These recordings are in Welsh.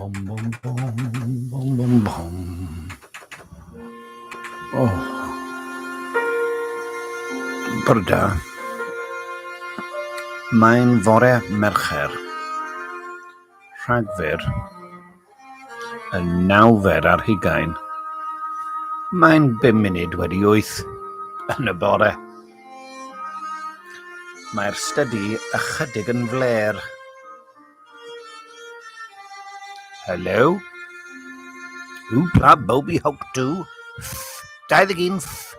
Bom, bom, bom, bom, bom, bom. Oh. Bore da. Mae'n fore Mercher. Rhagfyr. Y nawfed ar hugain. Mae'n bum munud wedi wyth yn y bore. Mae'r stydi ychydig yn flêr. Helo? Hoopla Bobi Hoc 2? 21 F.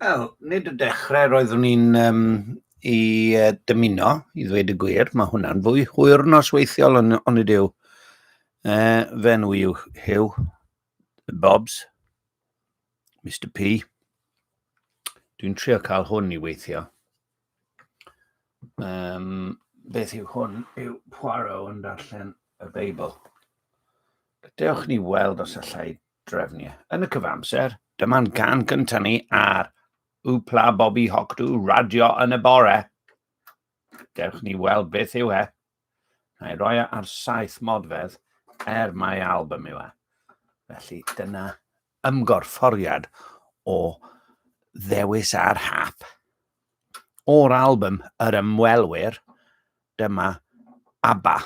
Wel, nid y dechrau roeddwn i'n um, i uh, dymuno, i ddweud y gwir. Mae hwnna'n fwy hwyr nosweithiol, ond onid yw. Fe enw yw Hugh, Bobs, Mr P. Dwi'n trio cael hwn i weithio. Um, beth yw hwn? Yw Poirot yn darllen y Beibl. Dewch ni weld os allai drefnu. E. Yn y cyfamser, dyma'n gan gyntaf ni ar Wpla Bobby Hocdw radio yn y bore. Dewch ni weld beth yw e. Na i roi e ar saith modfedd, er mai album yw e. Felly dyna ymgorfforiad o ddewis ar hap. O'r album Yr Ymwelwyr, dyma ABBA.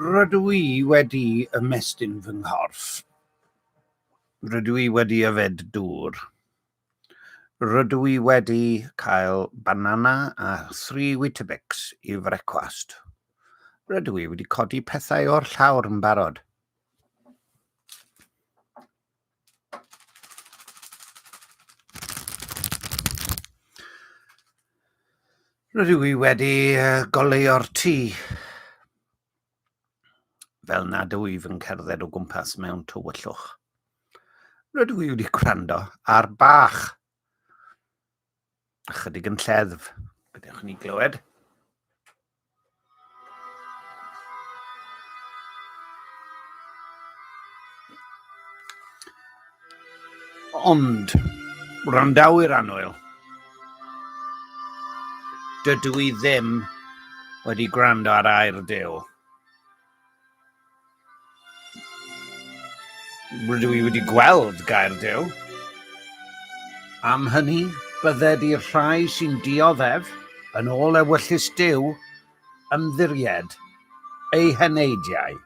Rydw i wedi ymestyn fy nghorff. Rydw i wedi yfed dŵr. Rydw i wedi cael banana a thri Weetabix i frecwast. Rydw i wedi codi pethau o'r llawr yn barod. Rydw i wedi goleuo'r tŷ fel nad wyf yn cerdded o gwmpas mewn tywyllwch. Rydw i wedi gwrando ar Bach. Ychydig yn lleddf. Gadewch i ni glywed. Ond, wrandawyr annwyl, dydw i ddim wedi gwrando ar air Duw. Rydw i wedi gweld gair Duw. Am hynny, bydded i'r rhai sy'n dioddef yn ôl ewyllys Duw ymddiried eu heneidiau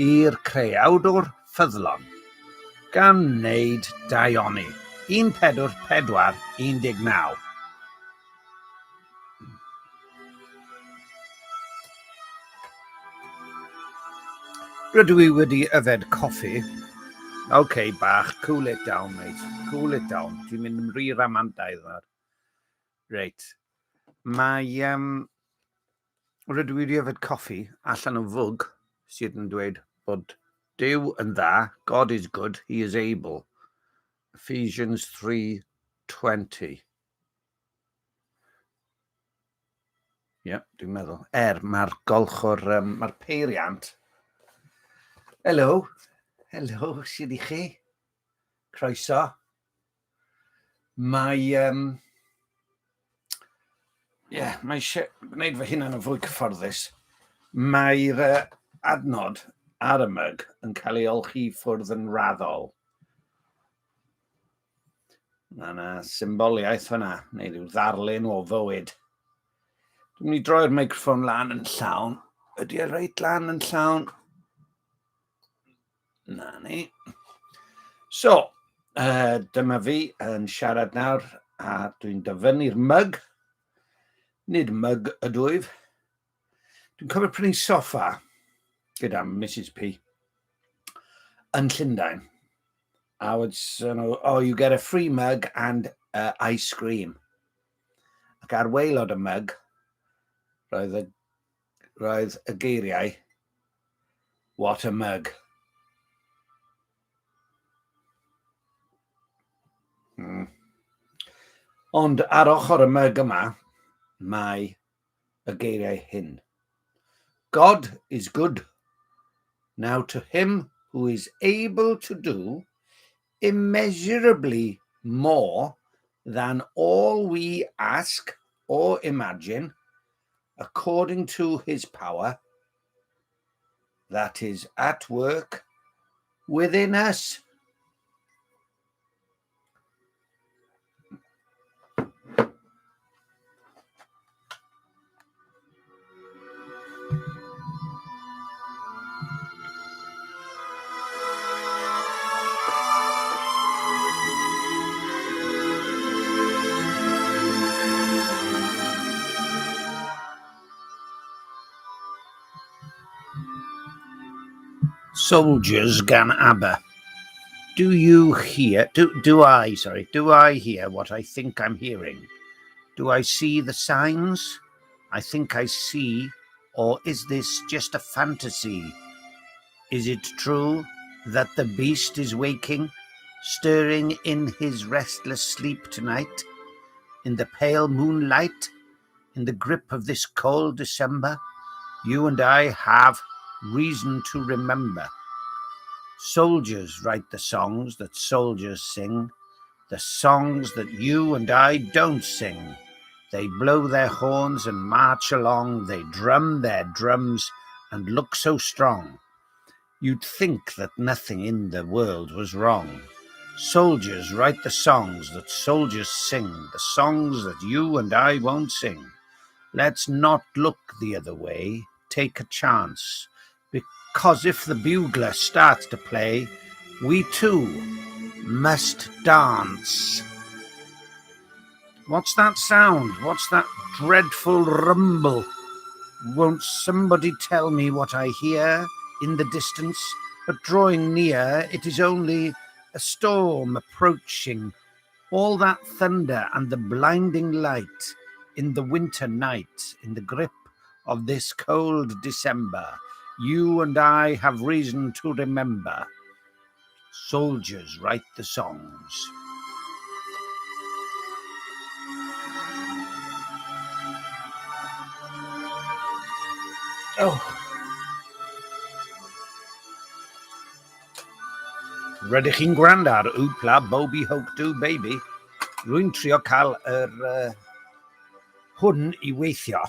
i'r Creawdwr ffyddlon, gan wneud daioni. 1 Pedr 4, 19. Rydw i wedi yfed coffi. OK, bach, cool it down, mate. Cool it down. Ti'n mynd yn rhy ramantaidd nawr. Reit. Mae... Um, rydw i wedi yfed coffi allan o fwg sydd yn dweud bod Duw yn dda, God is good, he is able. Ephesians 3:20. Ie, yeah, dwi'n meddwl. Er, mae'r golchwr, um, mae'r peiriant. Helo, helo, sydd i chi? Croeso. Mae, um, yeah, mae eisiau gwneud fy hunan yn fwy cyfforddus. Mae'r uh, adnod ar y myg yn cael ei olchi i ffwrdd yn raddol. Mae yna symboliaeth fyna, neu rhyw ddarlun o fywyd. Dwi'n mynd i droi'r meicroffon lan yn llawn. Ydy e reit lan yn llawn? Na ni. So, uh, dyma fi yn siarad nawr, a dwi'n dyfynnu'r myg. Nid myg ydwyf. Dwi'n cofio prynu soffa gyda Mrs P yn Llundain. A was, you know, oh, you get a free mug and ice cream. Ac ar waelod y mug, roedd y, roedd y geiriau, what a mug. Mm. Ond ar ochr y mug yma, mae y geiriau hyn. God is good. Now to him who is able to do immeasurably more than all we ask or imagine, according to his power that is at work within us. Soldiers gan ABBA. Do you hear, do, do I, sorry, do I hear what I think I'm hearing? Do I see the signs I think I see, or is this just a fantasy? Is it true that the beast is waking, stirring in his restless sleep tonight, in the pale moonlight, in the grip of this cold December? You and I have reason to remember. Soldiers write the songs that soldiers sing, the songs that you and I don't sing. They blow their horns and march along, they drum their drums and look so strong. You'd think that nothing in the world was wrong. Soldiers write the songs that soldiers sing, the songs that you and I won't sing. Let's not look the other way, take a chance, Cos if the bugler starts to play, we too must dance. What's that sound? What's that dreadful rumble? Won't somebody tell me what I hear in the distance? But drawing near, it is only a storm approaching. All that thunder and the blinding light in the winter night, in the grip of this cold December, you and I have reason to remember. Soldiers write the songs. Oh. Rydych chi'n gwrando ar Wpla Bobi Hope Do Baby. Rwy'n trio cael yr hwn i weithio.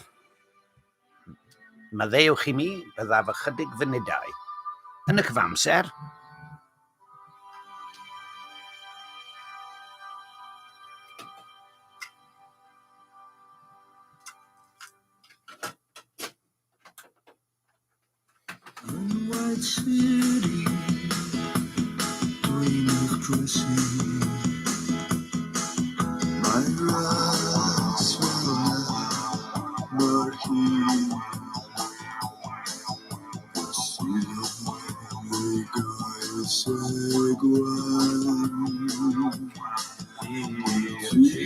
Maddeuwch i mi, byddaf ychydig funudau. Yn y cyfamser, Yn White City, dwi'n eich drysu. Mae ras fel yna, mor hir. Sy'n ei gael segwan. I ti.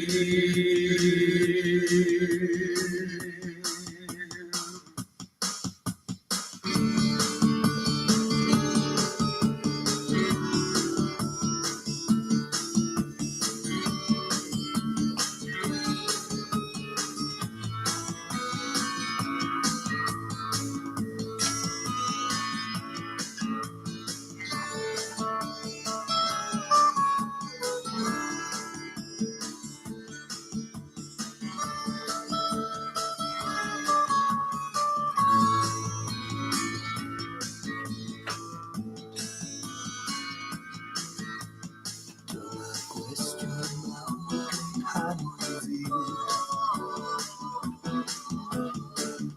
Dyma gwestiwn mawr yn nghanol y fyd.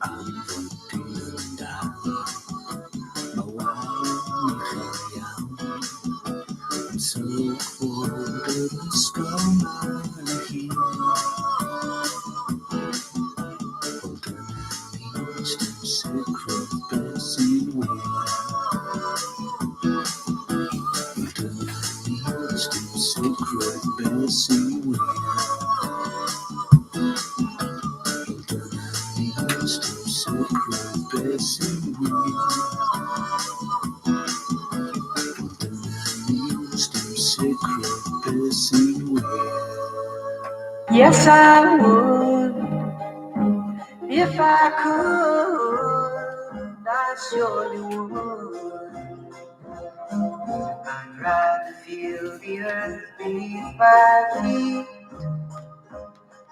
Am fod dyn yn dal, mae wal yn uchel iawn. Yn sylwch fod yr ysgol 'ma yn hŷn. Wel dyna ni, sdim sicrwydd beth sy'n wir. Wel dyna ni, sdim sicrwydd beth sy'n wir. Wel dyna ni, sdim sicrwydd beth sy'n wir. Wel dyna ni, sdim sicrwydd beth sy'n wir. Yes, I would. If I could, I surely would. I'd rather feel the earth beneath my feet.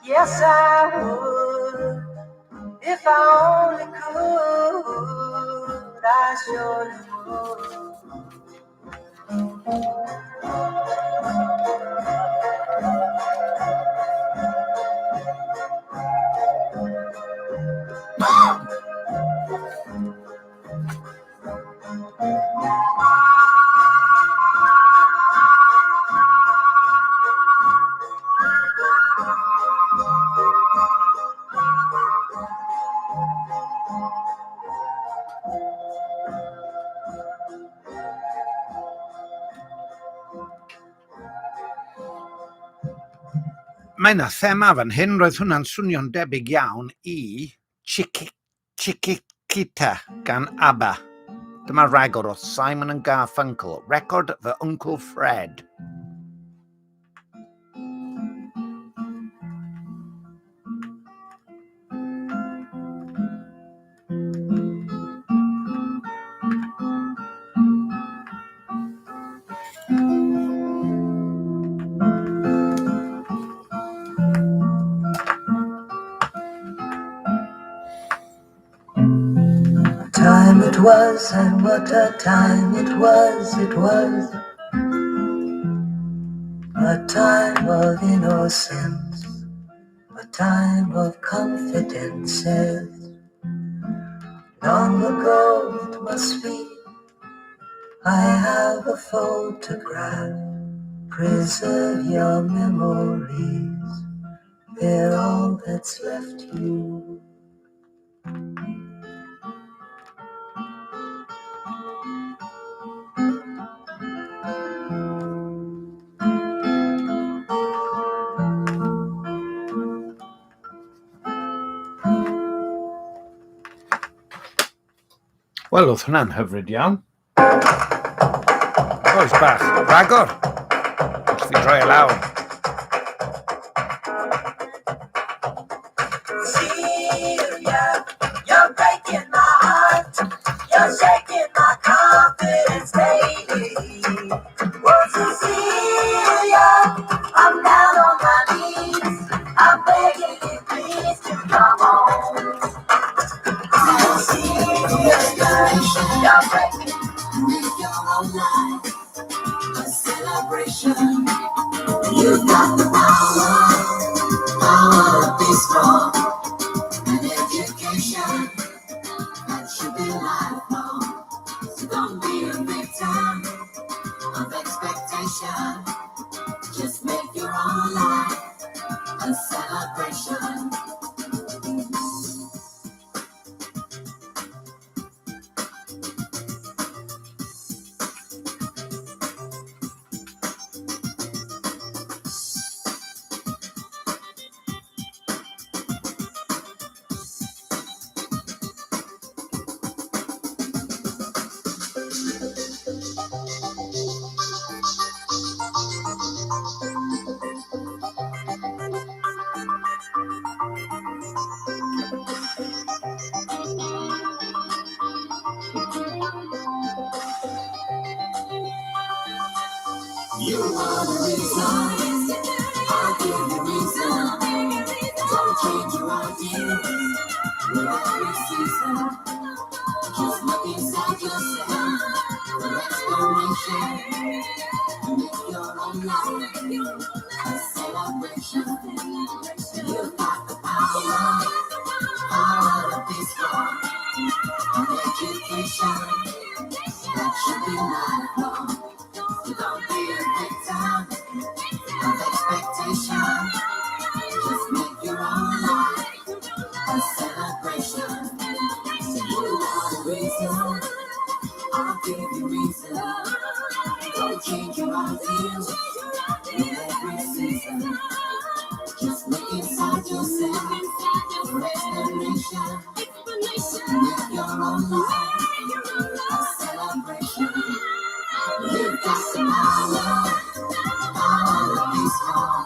Yes, I would. If I only could, I surely would. Mae yna thema fan hyn, roedd hwnna'n swnio'n debyg iawn i Chiquitita gan ABBA. Dyma ragor o Simon and Garfunkel, record fy Uncle Fred. Time it was, and what a time it was, it was a time of innocence, a time of confidences. Long ago it must be, I have a photograph. Preserve your memories. They're all that's left you. Wel, oedd hwnna'n hyfryd iawn. Oes bach, ragor. Wrth i droi e lawr. Celia, you're breaking my heart. You're shaking my confidence daily. Oh, Cecilia, I'm down on my knees. I'm begging you, please, to come home. Cecilia, you're breaking. Make your own life a celebration. You've got the power, power to be strong. An education that should be lifelong. So don't be a victim of expectation. Just make your own life a celebration. You are the reason. I'll give you reason. Don't change your ideas with every season. Just look inside yourself for explanation. Make your own life a celebration. You've got the power, power to be strong. An education that should be lifelong. So don't be a victim of expectation. Just make your own life a celebration. You are the reason. I'll give you reason. Don't change your ideals with every season. Just look inside yourself for explanation. Make your own life a celebration. You've got the power, power to be strong.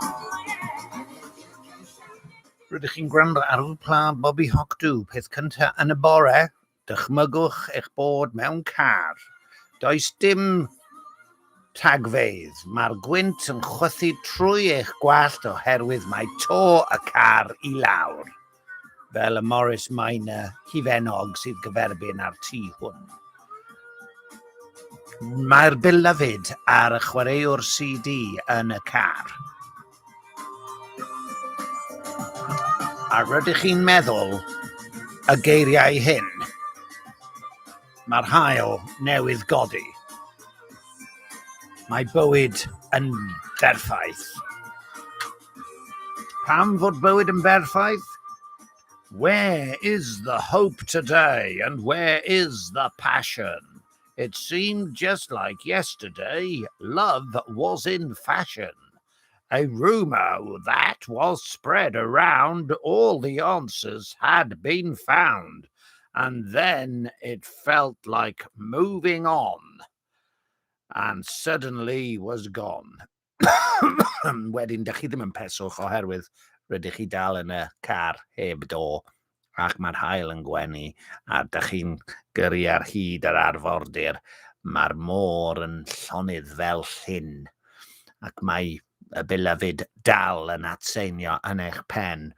An education. Rydych chi'n gwrando ar Y Pla Bobi Hocdw, peth cyntaf yn y bore, dychmygwch eich bod mewn car. Does dim tagfeydd. Mae'r gwynt yn chwythu trwy eich gwallt oherwydd mae to y car i lawr, fel y Morris Minor hufennog sydd gyferbyn ar tŷ hwn. Mae'r Beloved ar y chwaraewr CD yn y car. A rydych chi'n meddwl y geiriau hyn. Mae'r haul newydd godi. Mae bywyd yn berffaith. Pam fod bywyd yn berffaith? Where is the hope today and where is the passion? It seemed just like yesterday love was in fashion. A rumour that was spread around, all the answers had been found. And then it felt like moving on and suddenly was gone. Wedyn, dych chi ddim yn peswch oherwydd rydych chi dal yn y car heb do ac mae'r haul yn gwenu a dych chi'n gyrru ar hyd yr arfordir. Mae'r môr yn llonydd fel llyn ac mae y Beloved dal yn atseinio yn eich pen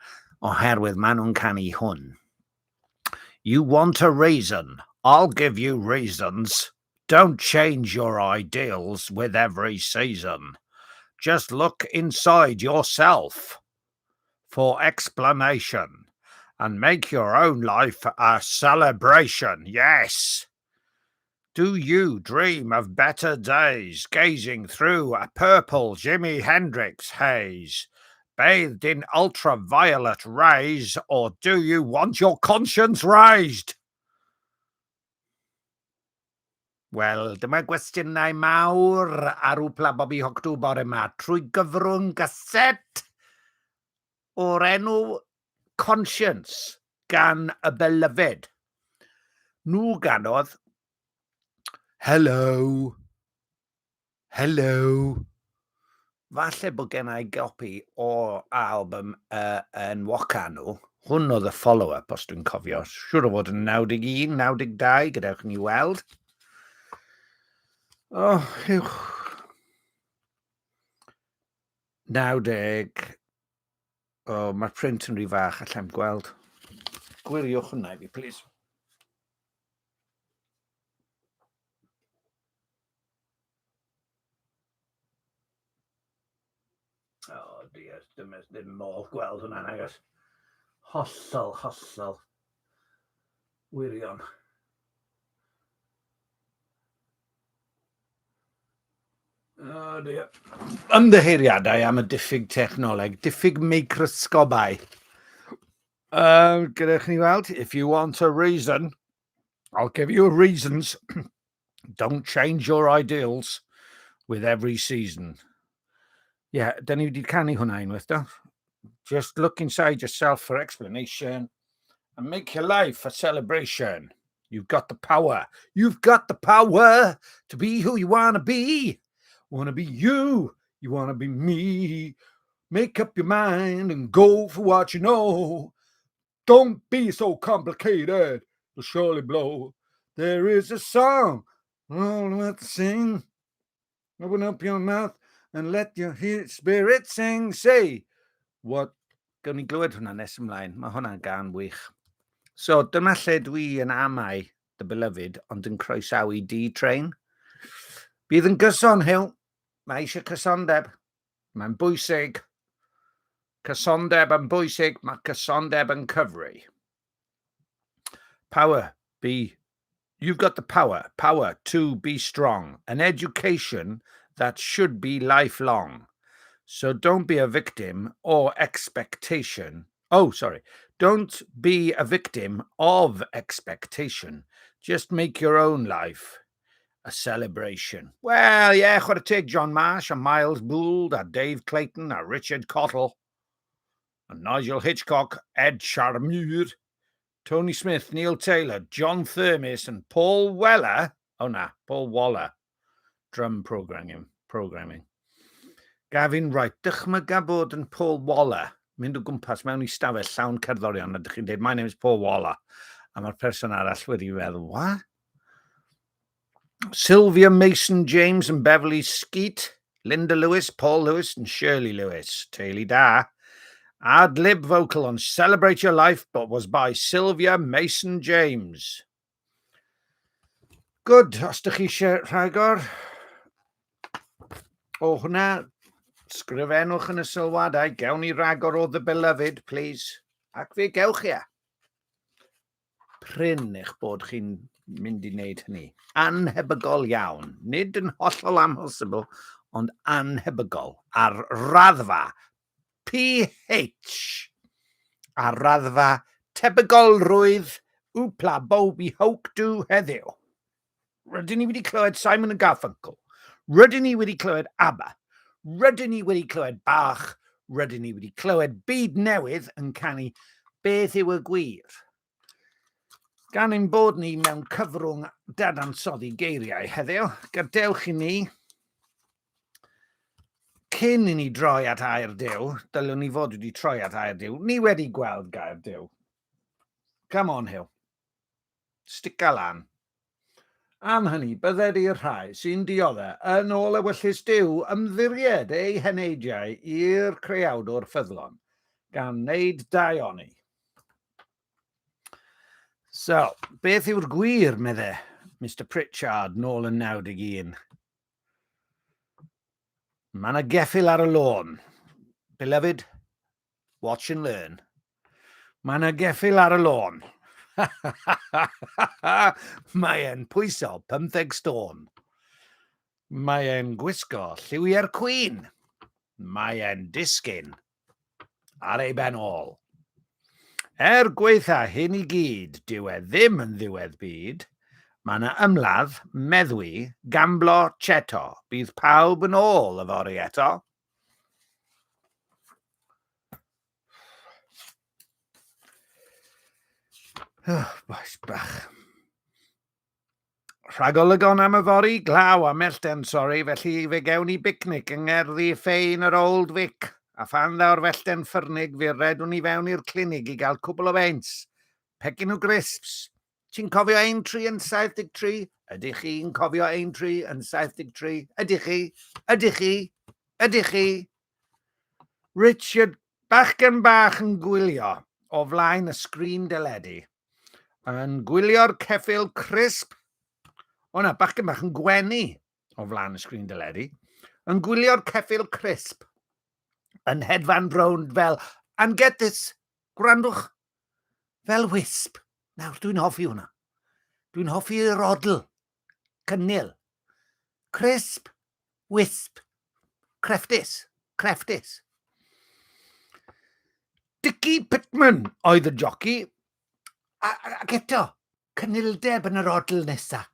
oherwydd maen nhw'n canu hwn. You want a reason? I'll give you reasons. Don't change your ideals with every season. Just look inside yourself for explanation and make your own life a celebration. Yes. Do you dream of better days, gazing through a purple Jimi Hendrix haze, bathed in ultraviolet rays, or do you want your conscience raised? Wel, dyma gwestiynau mawr ar wpla Bobi Hocdw bore yma trwy gyfrwng gaset o'r enw Conscience gan y Beloved. Nhw ganodd Hello, Hello. Falle bod gen i gopi o album enwoca nhw. Hwn oedd y follow-up, os dwi'n cofio. Siwr o fod yn 91, 92, gadewch ni weld. Oh, uwch. 90. Oh, mae'r print yn rhy fach, allai'm gweld. Gwiriwch hwnna i fi, please. Oh dear, dim, ddim modd gweld hwnna, nagos. Hollol, hollol wirion. Oh dear. Ymddiheuriadau am y diffyg technoleg, diffyg meicrosgobau. Gyda chi weld, if you want a reason, I'll give you reasons. Don't change your ideals with every season. Ie, yeah, da ni wedi canu hwnna unwaith, do? Just look inside yourself for explanation and make your life a celebration. You've got the power. You've got the power to be who you want to be. Want to be you. You want to be me. Make up your mind and go for what you know. Don't be so complicated. You'll surely blow. There is a song all about to sing. Open up your mouth and let your spirit sing. Say what... Gawn ni glywed hwnna nes ymlaen. Mae hwnna'n gan wych. So, dyma lle dwi yn amau The Beloved, ond yn croesawu D-Train. Bydd yn gyson, Huw. Mae eisiau cysondeb. Mae'n bwysig. Cysondeb yn bwysig. Mae cysondeb yn cyfri. Power, be. You've got the power. Power to be strong. An education that should be lifelong. So don't be a victim or expectation. Oh, sorry. Don't be a victim of expectation. Just make your own life a celebration. Wel, ie, yeah, chwarae teg John Marsh a Miles Bould a Dave Clayton a Richard Cottle a Nigel Hitchcock, Ed Charmure, Tony Smith, Neil Taylor, John Thermis and Paul Weller. Oh na, Paul Waller. Drum programming. Programming. Gavin Wright, dychmyga bod yn Paul Waller, mynd o gwmpas mewn i stafell llawn cerddorion a dych chi'n dweud, my name is Paul Waller. A mae'r person arall wedi feddwl, what? Sylvia Mason James and Beverly Skeet, Linda Lewis, Paul Lewis and Shirley Lewis. Teulu da. Ad-lib vocal on Celebrate Your Life, but was by Sylvia Mason James. Good, os ydych chi eisiau rhagor o hwnna, sgrifennwch yn y sylwadau, gewn ni ragor o The Beloved, please. Ac fe gewch chi e. Prin eich bod chi'n mynd i wneud hynny. Anhebygol iawn. Nid yn hollol amhosibl, ond anhebygol. Ar raddfa PH. Ar raddfa tebygolrwydd wpla bob i hawc du heddiw. Rydyn ni wedi clywed Simon and Garfunkel. Rydyn ni wedi clywed ABBA. Rydyn ni wedi clywed Bach. Rydyn ni wedi clywed Byd Newydd yn canu Beth yw y Gwir. Gan ein bod ni mewn cyfrwng dadansoddi geiriau heddiw, gadewch i ni, cyn i ni droi at air Duw, dylwn ni fod wedi troi at air Duw, ni wedi gweld gair Duw. Come on, Huw. Stica lan. Am hynny, bydded i'r rhai sy'n diodde yn ôl ewyllys Duw ymddiried eu heneidiau i'r Creawdwr ffyddlon, gan wneud daioni. So, beth yw'r gwir, medde Mister Pritchard nôl yn 91? Mae yna geffyl ar y lôn. Beloved, Watch and learn. Mae yna geffyl ar y lôn. Mae e'n pwyso 15 stôn. Mae e'n gwisgo lliwiau'r Cwîn. Mae e'n disgyn ar ei ben ôl. Er gwaetha hyn i gyd, dyw e ddim yn ddiwedd byd. Mae yna ymladd, meddwi, gamblo, cheto. Bydd pawb yn ôl yfory eto. Oh, bois bach. Rhagolygon am yfory, glaw a mellten, sori, felly fe gewn ni bicnic yng ngerddi ffein yr Old Vic. A phan ddaw'r fellten ffyrnig, fe redwn ni fewn i'r clinig i gael cwbl o beints. Pecyn o grisps. Ti'n cofio ein tri yn 73? Ydych chi'n cofio ein tri yn 73? Ydych chi? Ydych chi? Ydych chi? Richard, bachgen bach yn gwylio o flaen y sgrin deledu. Yn gwylio'r ceffyl crisp. O na, bachgen bach yn gwenu o flaen y sgrin deledu. Yn gwylio'r ceffyl crisp. Yn hedfan rownd fel, and get this, gwrandwch, fel wisp. Nawr, dwi'n hoffi hwnna. Dwi'n hoffi'r odl. Cynnil. Crisp, wisp. Crefftus. Crefftus. Dickie Pittman oedd y joci, ac eto, cynildeb yn yr odl nesa.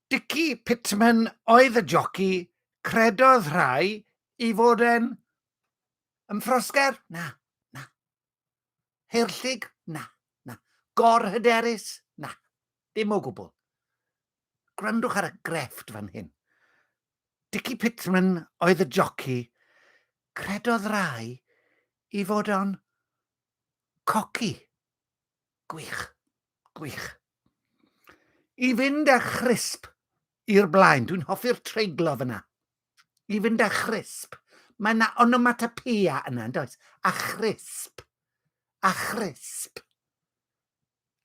Dickie Pittman oedd y joci, credodd rhai i fod e'n ymffrosgar? Na, na. Haerllug? Na, na. Gorhyderus? Na, dim o gwbl. Gwrandwch ar y grefft fan hyn. Dickie Pittman oedd y joci, credodd rai i fod o'n coci. Gwych, gwych. I fynd â chrisp i'r blaen, dwi'n hoffi'r treiglo fyna. I fynd â chrisp. Mae yna onomatopoeia yna, yn does? A chrisp. A chrisp.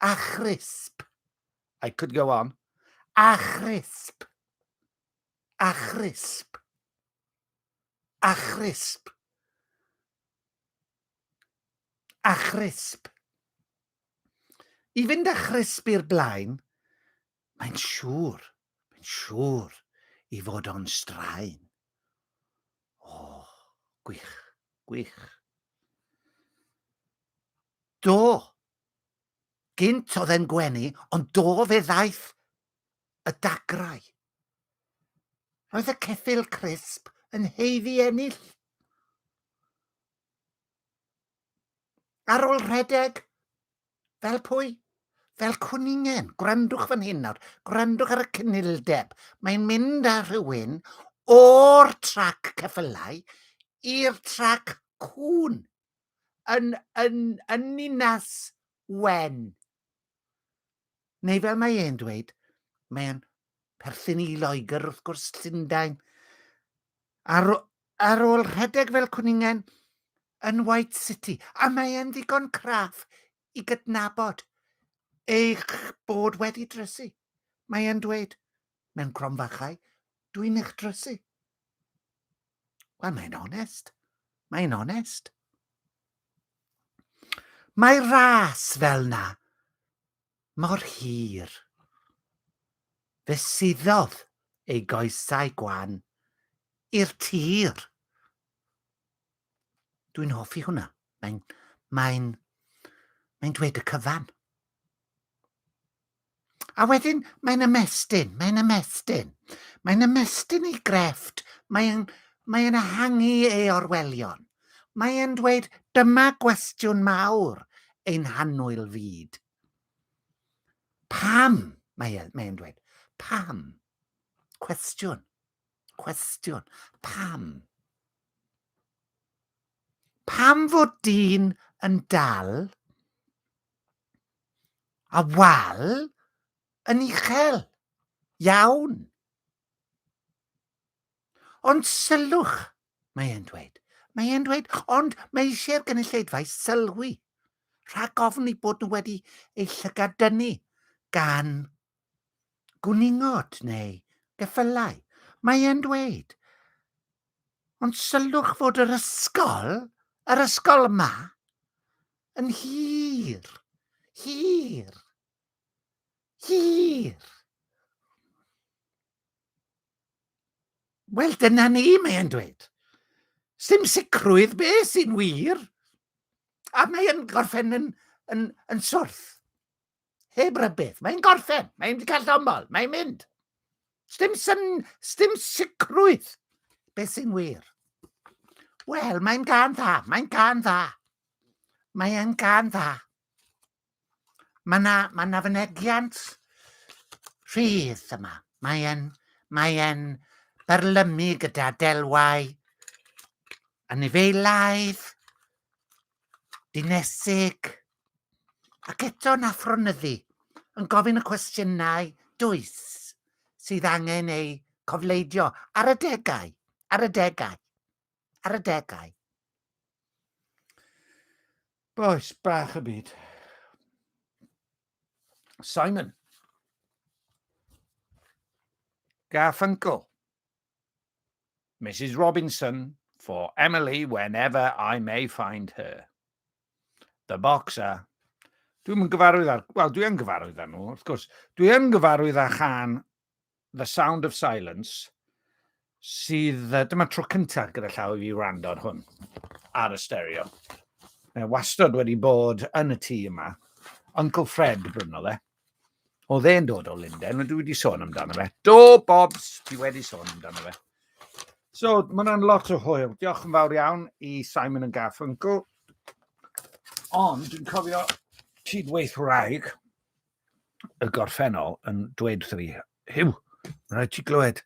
A chrisp. I could go on. A chrisp. A chrisp. A chrisp. A chrisp. I fynd â chrisp i'r blaen, mae'n siŵr, mae'n siŵr i fod o'n straen. O, oh, gwych, gwych. Do, gynt oedd e'n gwenu, ond do fe ddaeth y dagrau. Roedd y ceffyl crisp yn heiddi ennill. Ar ôl rhedeg, fel pwy? Fel cwningen. Gwrandwch fan hyn nawr. Gwrandwch ar y cynildeb. Mae'n mynd â rhywun o'r trac ceffylau i'r trac cŵn yn, yn, yn ninas wen. Neu fel mae e'n dweud, mae'n perthyn i Loegr wrth gwrs, Llundain. Ar, ar ôl rhedeg fel cwningen yn White City, a mae e'n ddigon craff i gydnabod eich bod wedi drysu. Mae e'n dweud, mewn cromfachau, dwi'n eich drysu. Wel, mae'n onest. Mae'n onest. Mae ras fel na mor hir. Fe suddodd ei goesau gwan i'r tir. Dwi'n hoffi hwnna. Mae'n mae mae dweud y cyfan. A wedyn mae'n ymestyn, mae'n ymestyn. Mae'n ymestyn ei grefft, mae'n mae ehangu ei orwelion. Mae'n dweud, dyma gwestiwn mawr ein hannwyl fyd. Pam, mae e'n mae dweud, pam? Cwestiwn, cwestiwn, pam? Pam fod dyn yn dal a wal yn uchel iawn? Ond sylwch, mae e'n dweud. Mae e'n dweud, ond mae eisiau'r gynulleidfa i sylwi, rhag ofn eu bod nhw wedi eu llygadynnu gan gwningod neu geffylau. Mae e'n dweud, ond sylwch fod yr ysgol, yr ysgol yma, yn hir, Hir. Hir. Wel, dyna ni, mae e'n dweud. Sdim sicrwydd be sy'n wir. A mae e'n gorffen yn, yn, yn swrth. Heb rybudd. Mae'n gorffen. Mae'n wedi cael llomol. Mae'n mynd. Sdim, syn, sdim sicrwydd beth sy'n wir. Wel, mae'n gan dda. Mae'n gan dda. Mae'n gan dda. Mae yna ma na fynegiant rhydd yma. Mae'n mae e'n byrlymu gyda delwau anifeilaidd, dinesig, ac eto'n afronyddu, yn gofyn y cwestiynau dwys sydd angen eu cofleidio ar adegau, ar adegau, ar adegau. Bois bach y byd. Simon. Garfunkel. Mrs Robinson for Emily whenever I may find her. The Boxer. Dwi'n yn gyfarwydd ar... Wel, dwi yn gyfarwydd â nhw, wrth gwrs. Dwi yn gyfarwydd â chan The Sound of Silence, sydd... Dyma tro cyntaf gyda llaw i fi wrando ar hwn, ar y stereo. Mae wastad wedi bod yn y tŷ yma. Uncle Fred brynodd e. Oedd e'n dod o Lundain, dwi wedi sôn amdano fe. Do, Bobs, dwi wedi sôn amdano fe. So, mae hwnna'n lot o hwyl. Diolch yn fawr iawn i Simon and Garfunkel. Ond dwi'n cofio cydweithwraig y gorffennol yn dweud wrtho fi, Huw, mae rhaid ti glywed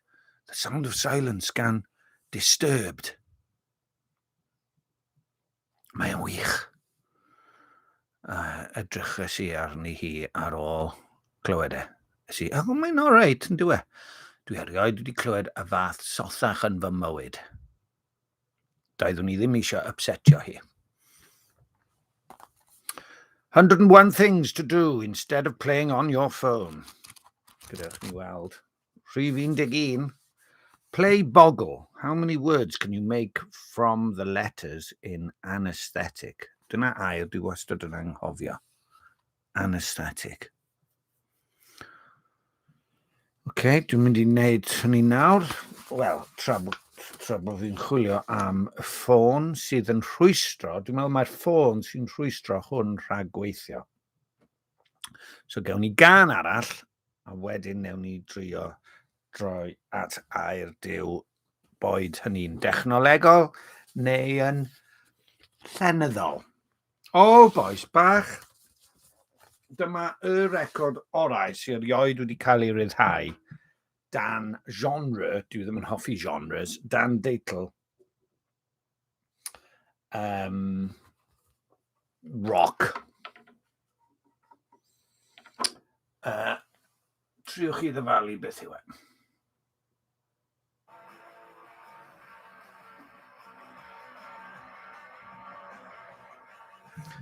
The Sound of Silence gan Disturbed. Mae'n wych. A edryches i arni hi ar ôl clywed e. Es i, oh, mae'n all right, yn dyw e? Dwi erioed wedi clywed y fath sothach yn fy mywyd. Doeddwn i ddim eisiau upsetio hi. 101 things to do instead of playing on your phone. Gadewch ni weld. Rhif 11. Play Boggle. How many words can you make from the letters in anesthetic? Dyna air dwi wastad yn anghofio. Anesthetic. Oce, okay, dwi'n mynd i wneud hynny nawr. Wel, tra, tra bod fi'n chwilio am y ffôn sydd yn rhwystro, dwi'n meddwl mae'r ffôn sy'n rhwystro hwn rhag gweithio. So gewn ni gan arall, a wedyn newn ni drio droi at air Duw, boed hynny'n dechnolegol neu yn llenyddol. O, bois bach, dyma y record orau sydd erioed wedi cael ei ryddhau dan genre, dwi ddim yn hoffi genres, dan deitl um, rock. Triwch chi ddyfalu beth yw e.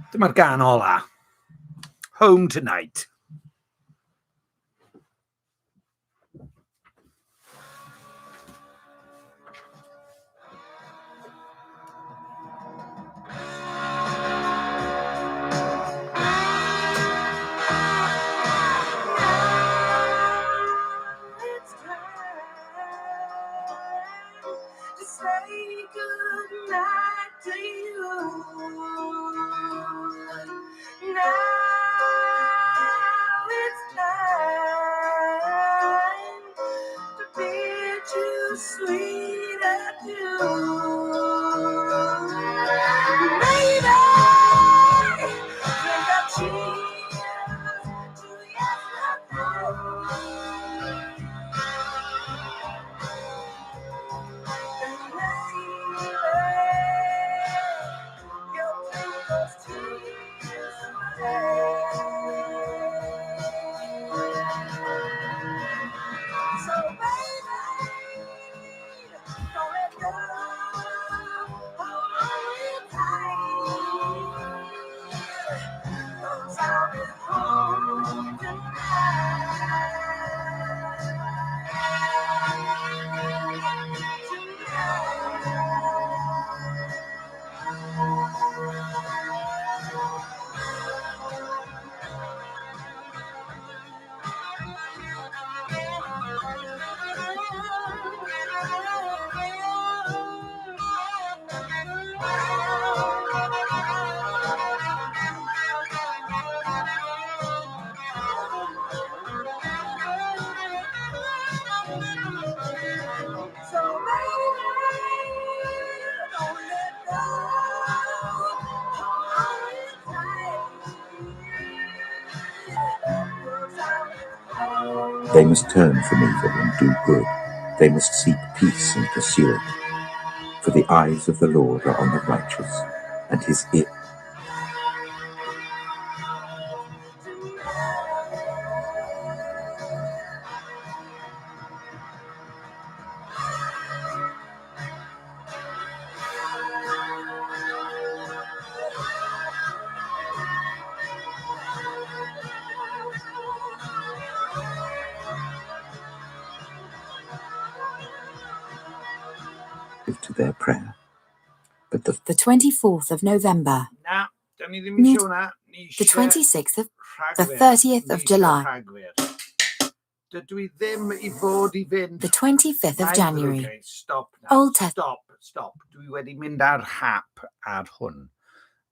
Dyma'r gan ola. Home Tonight. So baby, don't let go. Hold it tight. They must turn from evil and do good. They must seek peace and pursue it. For the eyes of the Lord are on the righteous, and his ear to their prayer. But the The 24th of November. Na, da ni ddim Nid eisiau hwnna. Ni The eisiau 26th of the Rhagfyr. 30th Ni of eisiau July. Rhagfyr. Dydw i ddim i fod i fynd. The 25th of Mae'n January. ddrwg gen i. Stop now. Old Testament. Stop, stop. Dwi wedi mynd ar hap ar hwn.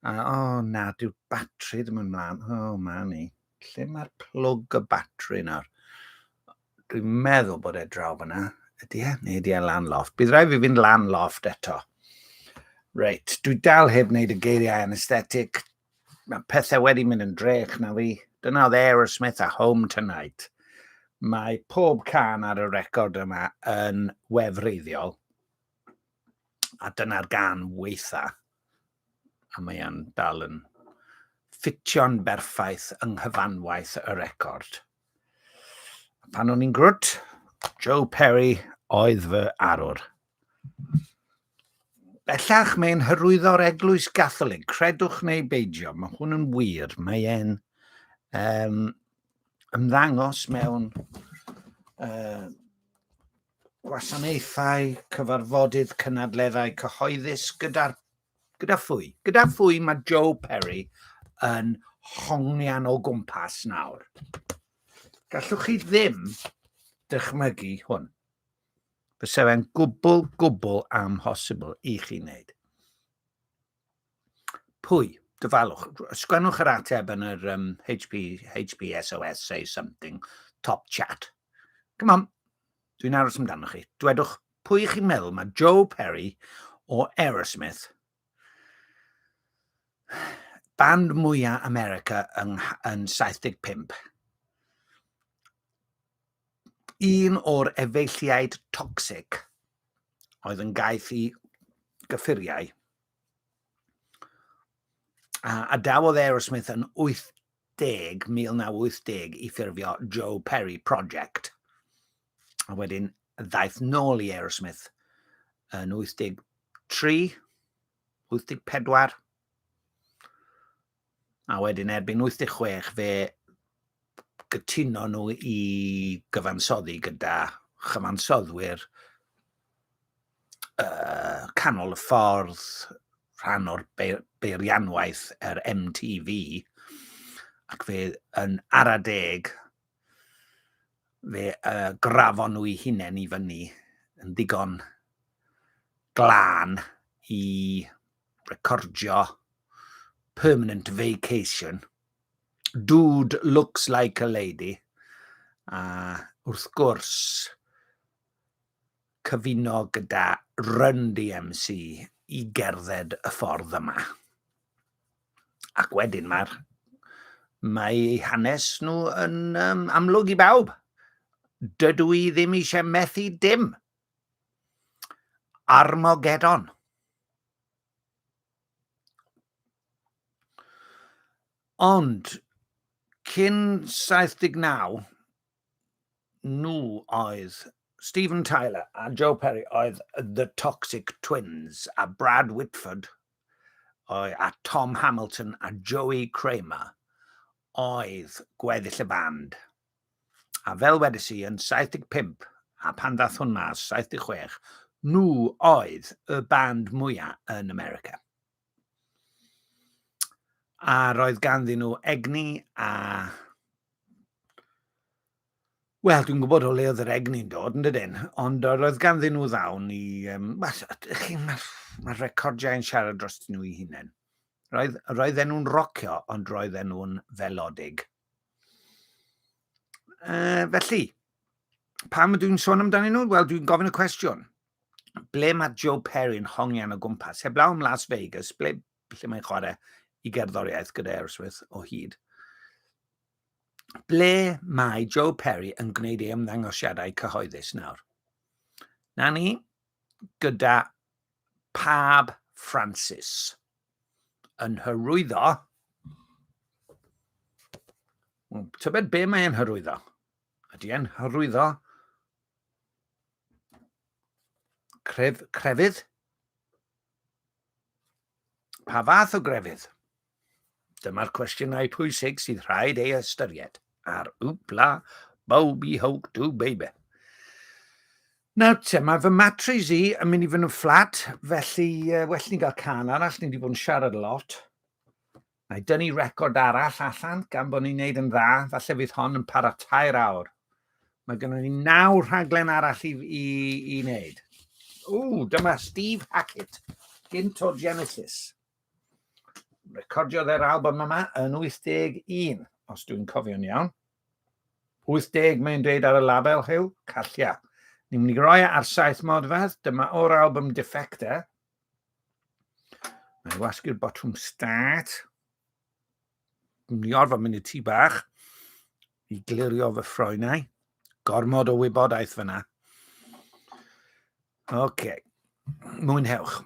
A, o oh, na, dyw'r batri ddim yn mlaen. O, oh, man i. Lle mae'r plwg y batri nawr? Dwi'n meddwl bod e draw fyna. Ydy e? Neu ydy e lan lofft? Bydd rhaid fi fynd lan lofft eto. Reit, dwi dal heb wneud y geiriau anesthetic. Mae pethau wedi mynd yn drech na fi. Dyna oedd Aerosmith a Home Tonight. Mae pob can ar y record yma yn wefreiddiol. A dyna'r gan weitha. A mae e'n dal yn ffitio'n berffaith yng nghyfanwaith y record. Pan o'n i'n grwt, Joe Perry oedd fy arwr. Bellach mae'n hyrwyddo'r Eglwys Gatholig, credwch neu beidio, mae hwn yn wir. Mae e'n um, ymddangos mewn uh, gwasanaethau, cyfarfodydd, cynadleddau cyhoeddus gyda'r gyda phwy? Gyda phwy mae Joe Perry yn hongian o gwmpas nawr? Gallwch chi ddim dychmygu hwn. Fysa fe'n gwbl, gwbl amhosibl i chi wneud. Pwy? Dyfalwch. Sgwennwch yr ateb yn yr um, HP, HPSOS, say something, top chat. Come on, dwi'n aros amdano chi. Dwedwch pwy chi'n meddwl mae Joe Perry o Aerosmith, band mwyaf America yng, yn 75, Un o'r efeilliaid toxic oedd yn gaeth i gyffuriau a adawodd Aerosmith yn 80, 1980 i ffurfio Joe Perry Project. A wedyn ddaeth nôl i Aerosmith yn 83, 84. A wedyn erbyn 86 fe gytuno nhw i gyfansoddi gyda chyfansoddwyr uh, canol y ffordd, rhan o'r beirianwaith yr MTV, ac fe yn ara deg, fe uh, grafon nhw eu hunain i fyny yn ddigon glân i recordio Permanent Vacation, Dude Looks Like a Lady, a wrth gwrs cyfuno gyda Run DMC i gerdded y ffordd yma. Ac wedyn mae'r mae eu hanes nhw yn um, amlwg i bawb. Dydw i ddim eisiau methu dim. Armageddon. Ond cyn 79, nhw oedd Steven Tyler a Joe Perry oedd The Toxic Twins a Brad Whitford a Tom Hamilton a Joey Kramer oedd gweddill y band. A fel wedes i, yn 75, a pan ddath hwn mas, 76, nhw oedd y band mwyaf yn America. A roedd ganddyn nhw egni a... Wel, dwi'n gwybod o le oedd yr egni'n dod, yn dydyn? Ond roedd ganddyn nhw ddawn i... Um, Mae'r ma, ma recordiau yn siarad dros nhw i hunain. Roedd, roedden nhw'n rocio, ond roedden nhw'n felodig. Uh, felly, Pam ydw i'n sôn amdanyn nhw? Wel, dwi'n gofyn y cwestiwn. Ble mae Joe Perry yn hongian o gwmpas? Heblaw am Las Vegas, ble, lle mae'n chwarae i gerddoriaeth gyda Aerosmith o hyd. Ble mae Joe Perry yn gwneud ei ymddangosiadau cyhoeddus nawr? Na ni, gyda Pab Francis yn hyrwyddo... Tybed be mae'n hyrwyddo? Ydy e'n hyrwyddo cref, crefydd? Pa fath o grefydd? Dyma'r cwestiynau pwysig sydd rhaid ei ystyried ar Wpla Bowby Hoke Do Baby. Nawr te, mae fy matris i yn mynd i fynd yn fflat, felly well ni gael can arall, ni wedi bod yn siarad lot. Na i dynnu record arall allan gan bod ni'n neud yn dda, falle fydd hon yn para 3 awr. Mae gennym ni naw rhaglen arall i, i, i wneud. Ww, dyma Steve Hackett, gynt o Genesis. Recordiodd e'r album yma yn 81, os dwi'n cofio'n iawn. 80 mae'n dweud ar y label, Huw, callia. Ni'n mynd i roi e ar saith modfedd, dyma o'r album Defector. Mae'n wasgu'r botwm start. Dwi'n mynd i orfod mynd i tŷ bach i glirio fy ffroenau. Gormod o wybodaeth fyna. Oce. Okay. Mwynhewch.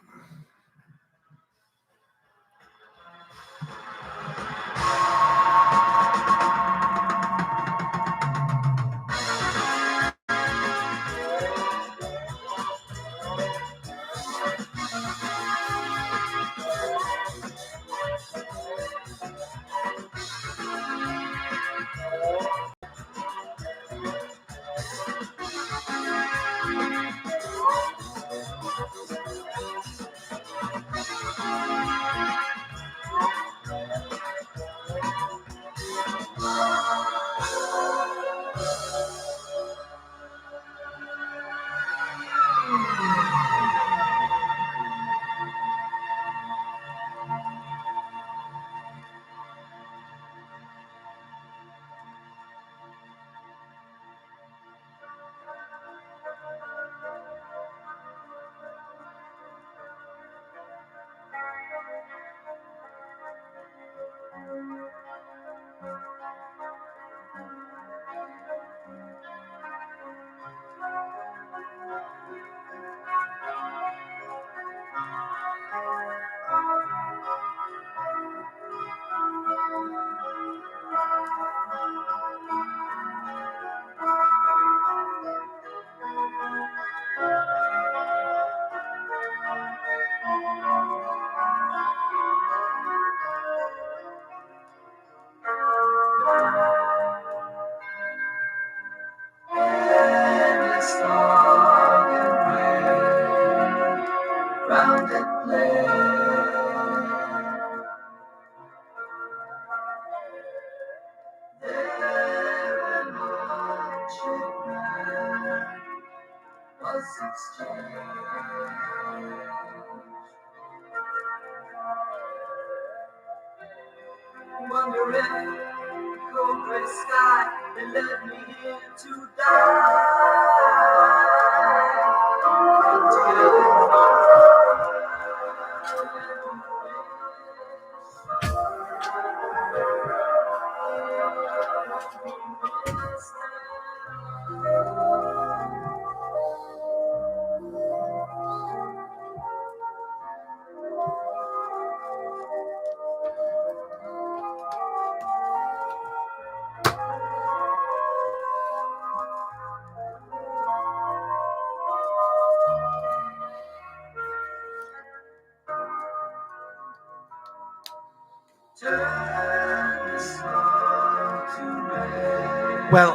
Wel,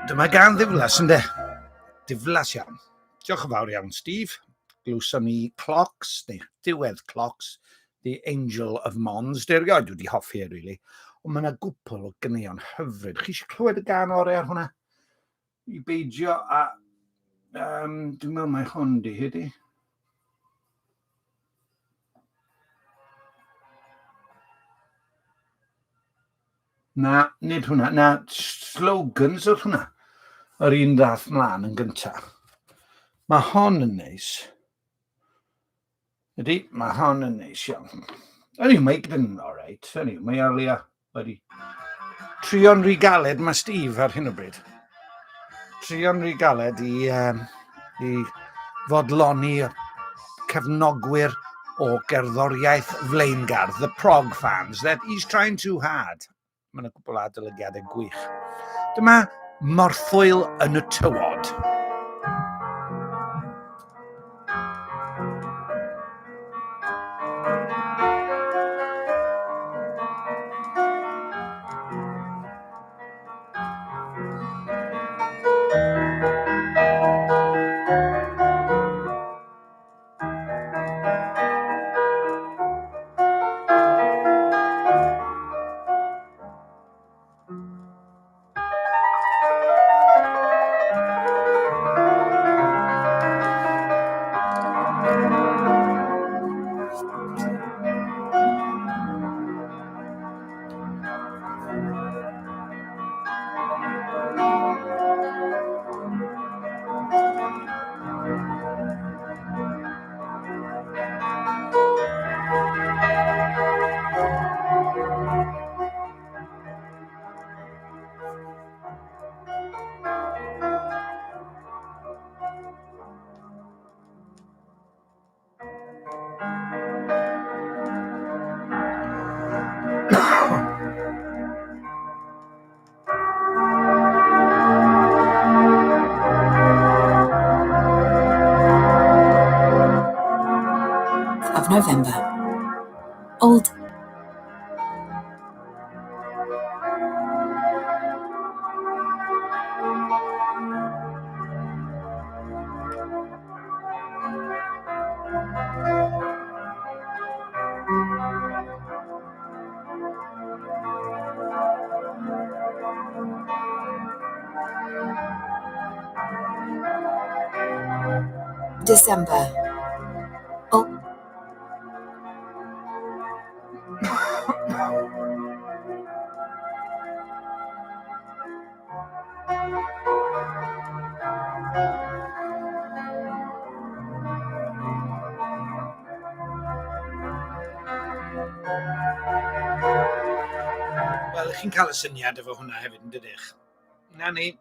dyma gan ddiflas, ynddo? Diflas iawn. Diolch yn fawr iawn, Steve. Glywson ni Clocks, neu diwedd Clocks, The Angel of Mons. Dwi erioed wedi hoffi e, really. Ond mae yna gwpl o ganeuon hyfryd. Chi eisiau clywed y gan orau ar hwnna? I beidio a... Um, dwi'n meddwl mai hwn di, hyd i. Na, nid hwnna. Na, slogans oedd hwnna. Yr un ddath mlaen yn gyntaf. Mae hon yn neis. Ydy, mae hon yn neis iawn. Ydy, mae gyd yn alright. Ydy, mae Alia wedi trio'n rhy galed mae Steve ar hyn o bryd. Trio'n rhy galed i, um, i fodloni cefnogwyr o gerddoriaeth flaengar, the prog fans, that he's trying too hard. Mae yna gwbl adolygiadau gwych. Dyma morthwyl yn y tywod. Of November. Old December. Oh. Wel, chi'n cael y syniad efo hwnna hefyd, yn dydych? Na ni.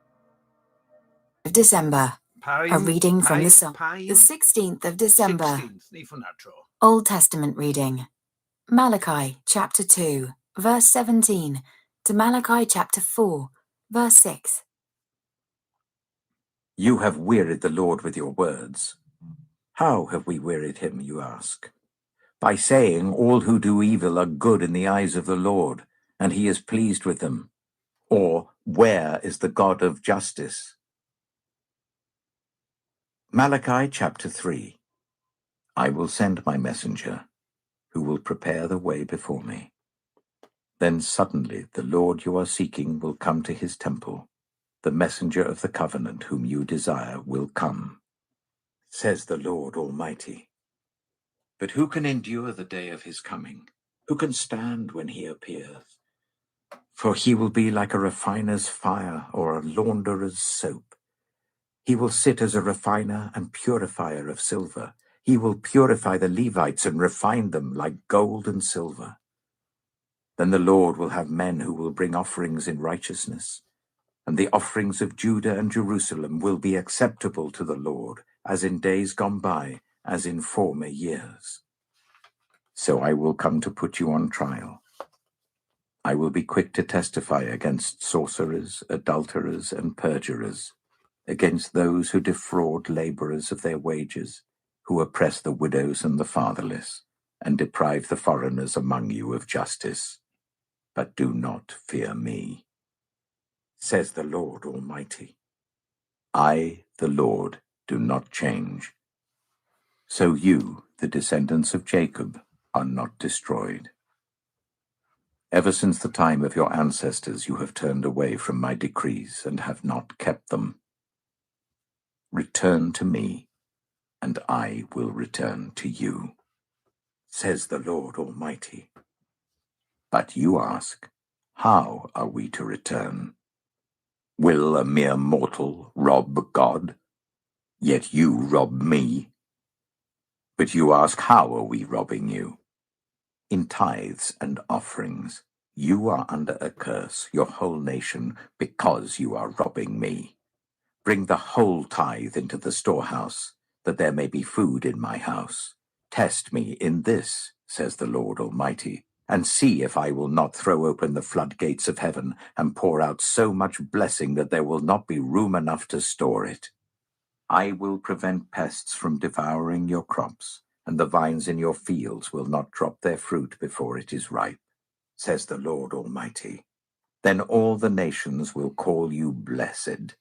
December. Pain, A reading from the pain, Psalm. pain, The 16th of December. 16th. Neith hwnna tro. Old Testament reading. Malachi chapter 2, verse 17 to Malachi chapter 4, verse 6. You have wearied the Lord with your words. How have we wearied him, you ask? By saying, All who do evil are good in the eyes of the Lord, and he is pleased with them. Or, Where is the God of justice? Malachi chapter 3. I will send my messenger, who will prepare the way before me. Then suddenly the Lord you are seeking will come to his temple. The messenger of the covenant whom you desire will come, says the Lord Almighty. But who can endure the day of his coming? Who can stand when he appears? For he will be like a refiner's fire or a launderer's soap. He will sit as a refiner and purifier of silver. He will purify the Levites and refine them like gold and silver. Then the Lord will have men who will bring offerings in righteousness, and the offerings of Judah and Jerusalem will be acceptable to the Lord, as in days gone by, as in former years. So I will come to put you on trial. I will be quick to testify against sorcerers, adulterers, and perjurers, against those who defraud laborers of their wages, who oppress the widows and the fatherless, and deprive the foreigners among you of justice. But do not fear me, says the Lord Almighty. I, the Lord, do not change. So you, the descendants of Jacob, are not destroyed. Ever since the time of your ancestors, you have turned away from my decrees and have not kept them. Return to me, and I will return to you, says the Lord Almighty. But you ask, How are we to return? Will a mere mortal rob God? Yet you rob me. But you ask, how are we robbing you? In tithes and offerings. You are under a curse, your whole nation, because you are robbing me. Bring the whole tithe into the storehouse, that there may be food in my house. Test me in this, says the Lord Almighty, and see if I will not throw open the floodgates of heaven and pour out so much blessing that there will not be room enough to store it. I will prevent pests from devouring your crops, and the vines in your fields will not drop their fruit before it is ripe, says the Lord Almighty. Then all the nations will call you blessed,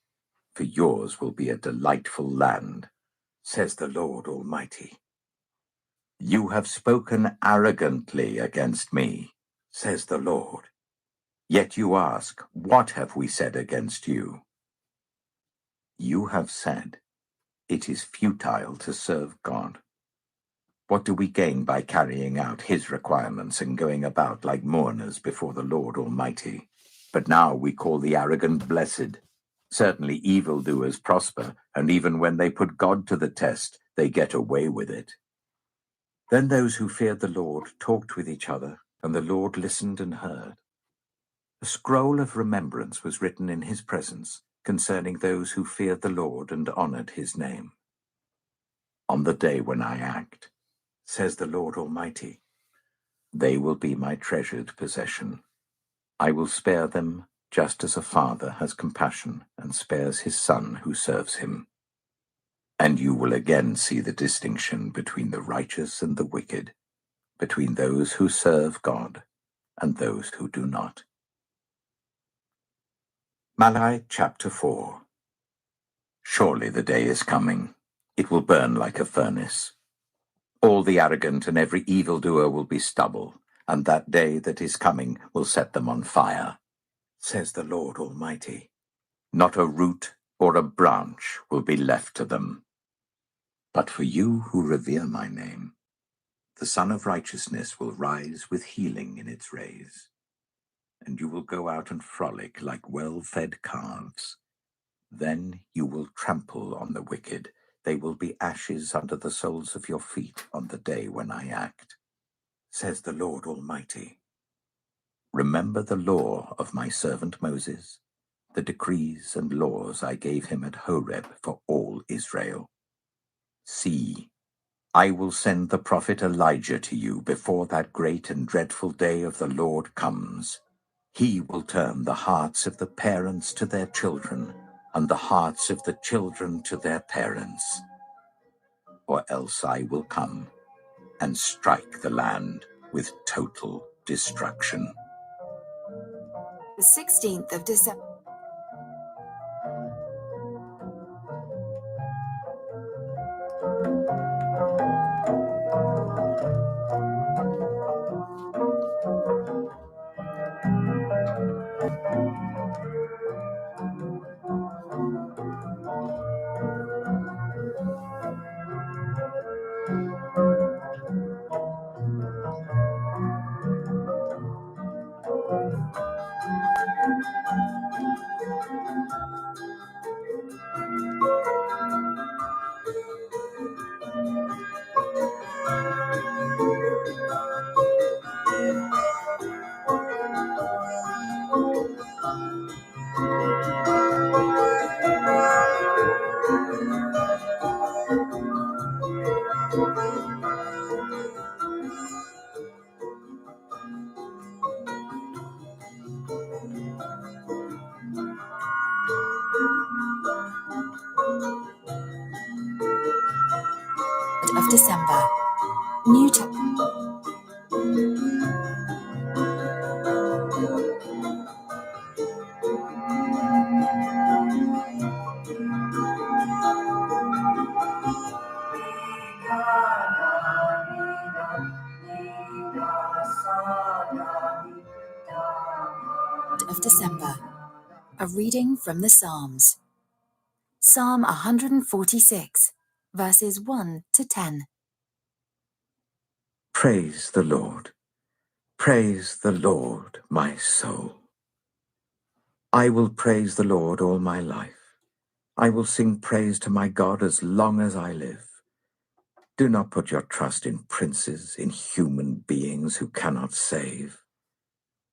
for yours will be a delightful land, says the Lord Almighty. You have spoken arrogantly against me, says the Lord. Yet you ask, what have we said against you? You have said, it is futile to serve God. What do we gain by carrying out his requirements and going about like mourners before the Lord Almighty? But now we call the arrogant blessed. Certainly evildoers prosper, and even when they put God to the test, they get away with it. Then those who feared the Lord talked with each other, and the Lord listened and heard. A scroll of remembrance was written in his presence concerning those who feared the Lord and honored his name. On the day when I act, says the Lord Almighty, they will be my treasured possession. I will spare them just as a father has compassion and spares his son who serves him. And you will again see the distinction between the righteous and the wicked, between those who serve God and those who do not. Malachi chapter 4. Surely the day is coming. It will burn like a furnace. All the arrogant and every evildoer will be stubble, and that day that is coming will set them on fire, says the Lord Almighty. Not a root or a branch will be left to them. But for you who revere my name, the Sun of Righteousness will rise with healing in its rays, and you will go out and frolic like well-fed calves. Then you will trample on the wicked. They will be ashes under the soles of your feet on the day when I act, says the Lord Almighty. Remember the law of my servant Moses, the decrees and laws I gave him at Horeb for all Israel. See, I will send the prophet Elijah to you before that great and dreadful day of the Lord comes. He will turn the hearts of the parents to their children, and the hearts of the children to their parents, or else I will come and strike the land with total destruction. The 16th of December. Of December. New of December. A reading from the Psalms. Psalm 146, verses 1 to 10. Praise the Lord. Praise the Lord, my soul. I will praise the Lord all my life. I will sing praise to my God as long as I live. Do not put your trust in princes, in human beings who cannot save.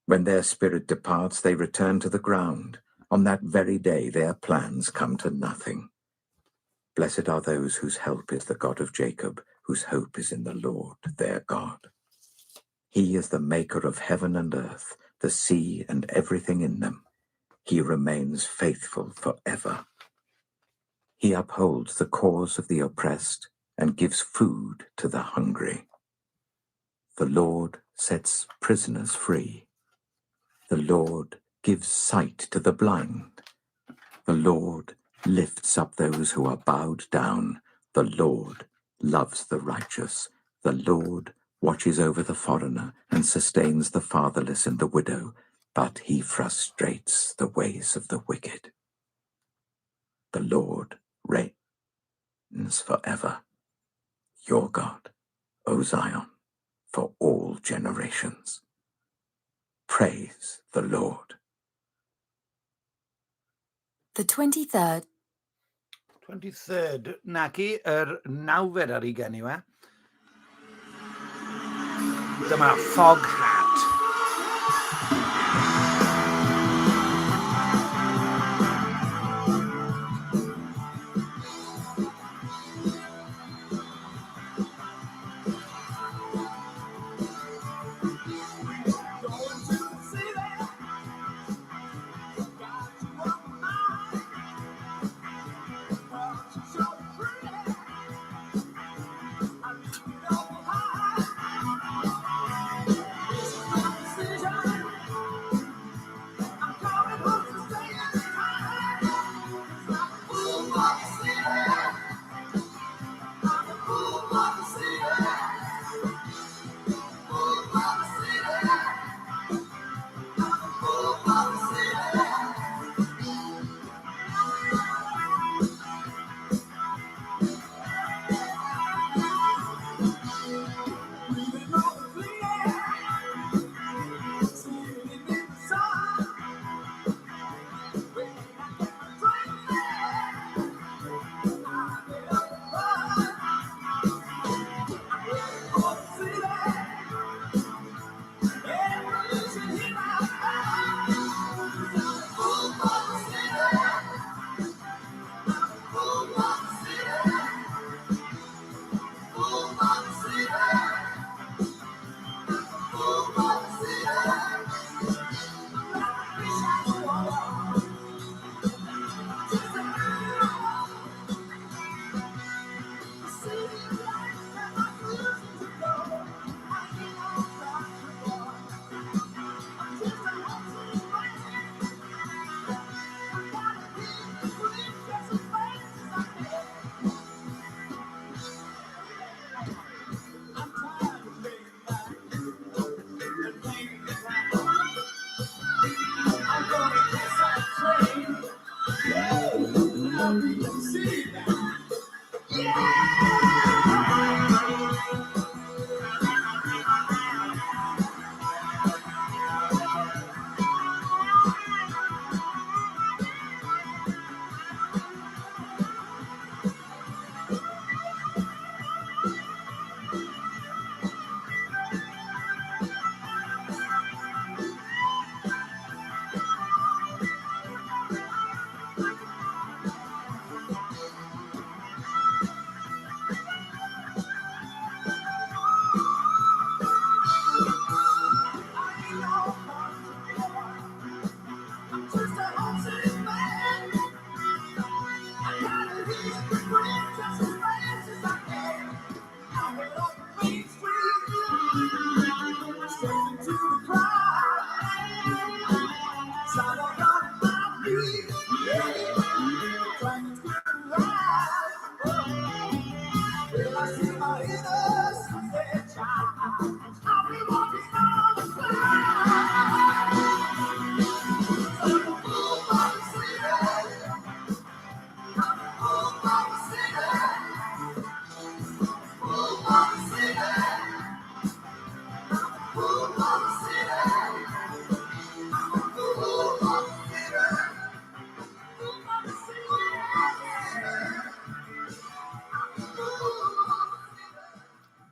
When their spirit departs, they return to the ground. On that very day, their plans come to nothing. Blessed are those whose help is the God of Jacob, whose hope is in the Lord their God. He is the maker of heaven and earth, the sea and everything in them. He remains faithful forever. He upholds the cause of the oppressed and gives food to the hungry. The Lord sets prisoners free. The Lord gives sight to the blind. The Lord lifts up those who are bowed down. The Lord loves the righteous. The Lord watches over the foreigner and sustains the fatherless and the widow, but he frustrates the ways of the wicked. The Lord reigns forever, your God, O Zion, for all generations. Praise the Lord. The 23rd. 23rd, naci, yr nawfed ar hugain yw e. Dyma Foghat.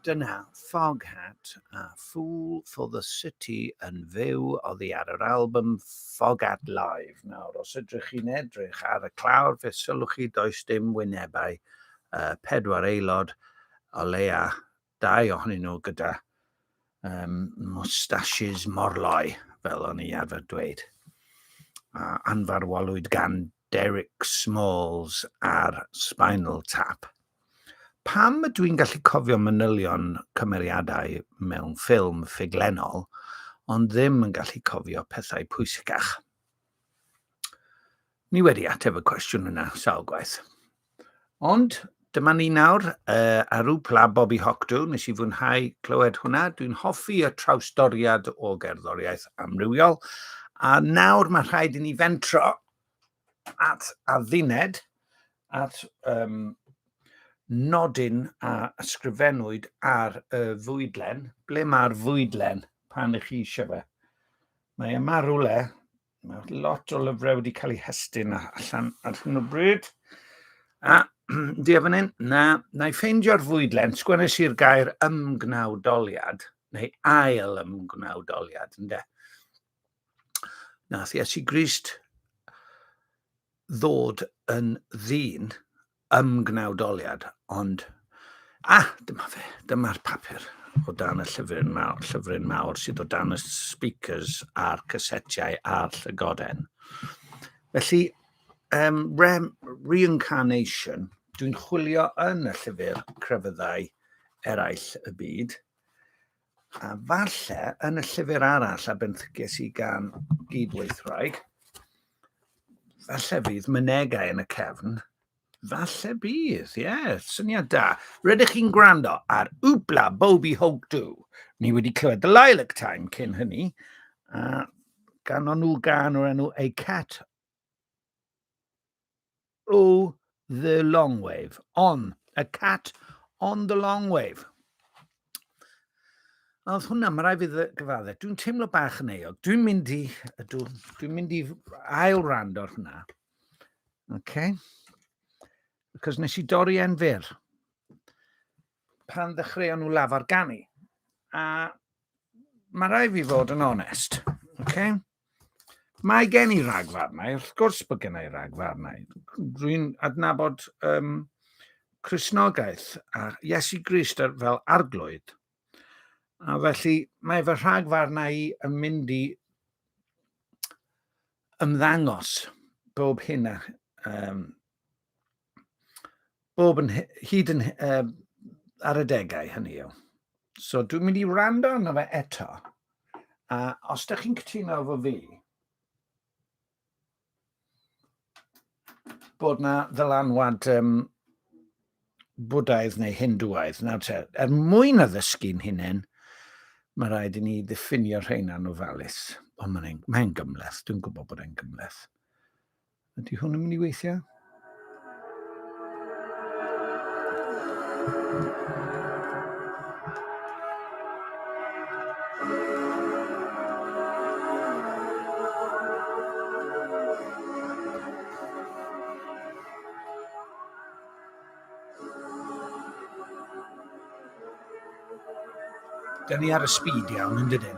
Dyna Foghat a Fool for the City yn fyw oddi ar yr album Foghat Live. Nawr, os ydych chi'n edrych ar y clawr, fe sylwch chi does dim wynebau uh, pedwar aelod, o leia dau ohonyn nhw gyda um, moustaches morloi, fel o'n i arfer dweud. A anfarwolwyd gan Derek Smalls ar Spinal Tap. Pam ydw i'n gallu cofio manylion cymeriadau mewn ffilm ffuglenol, ond ddim yn gallu cofio pethau pwysicach? Ni wedi ateb y cwestiwn yna sawl gwaith. Ond dyma ni nawr, uh, Arwpla Bobby Hocdw, nes i fwynhau clywed hwnna. Dwi'n hoffi y trawsdoriad o gerddoriaeth amrywiol. A nawr mae rhaid i ni fentro at adduned, at um, nodyn a ysgrifennwyd ar y fwydlen. Ble mae'r fwydlen pan ych chi eisiau fe? Mae yma rhywle. Mae lot o lyfrau wedi cael eu hestyn allan ar hyn o bryd. A, di e fan hyn? Na, na i ffeindio'r fwydlen. Sgwennes i'r gair ymgnawdoliad, neu ail ymgnawdoliad, ynddo. Nath Iesu Grist ddod yn ddyn ymgnawdoliad, ond... Ah, dyma fe, dyma'r papur o dan y llyfryn mawr, llyfryn mawr sydd o dan y speakers a'r casetiau a'r llygoden. Felly, um, re reincarnation, dwi'n chwilio yn y llyfr crefyddau eraill y byd, A falle yn y llyfr arall a benthyges i gan gydweithwraig, falle fydd mynegai yn y cefn. Falle bydd, ie, yeah, syniad da. Rydych chi'n gwrando ar Wpla Bobi Hope Do. Ni wedi clywed The Lilac Time cyn hynny, a gan nhw gan o'r enw A Cat O the long wave. On. A cat on the long wave. A oedd hwnna, mae rai fi gyfadde, dwi'n teimlo bach yn euog. Dwi'n mynd i, ydw, dwi'n mynd i ail rand o'r hwnna. Okay. Because nes i dorri e'n fyr. Pan ddechreuon nhw lafar ganu. A mae rai fi fod yn onest. Okay? Mae gen i ragfarnau, wrth gwrs bod gen i ragfarnau. Dwi'n adnabod um, Cristnogaeth a Iesu Grist fel arglwydd. A felly mae fy rhagfarnau i yn mynd i ymddangos bob hyn a um, bob yn hyd yn uh, ar adegau hynny yw. So dwi'n mynd i wrando arno fe eto. A os ydych chi'n cytuno efo fi, bod na ddylanwad um, Bwdaidd neu Hindŵaidd. Nawr te, er mwyn addysgu'n hunain, mae rhaid i ni ddiffinio rheina'n ofalus. Ond mae'n mae gymleth, dwi'n gwybod bod e'n gymleth. Ydy hwn yn mynd i weithio? Da ni ar y speed iawn, yn dydyn?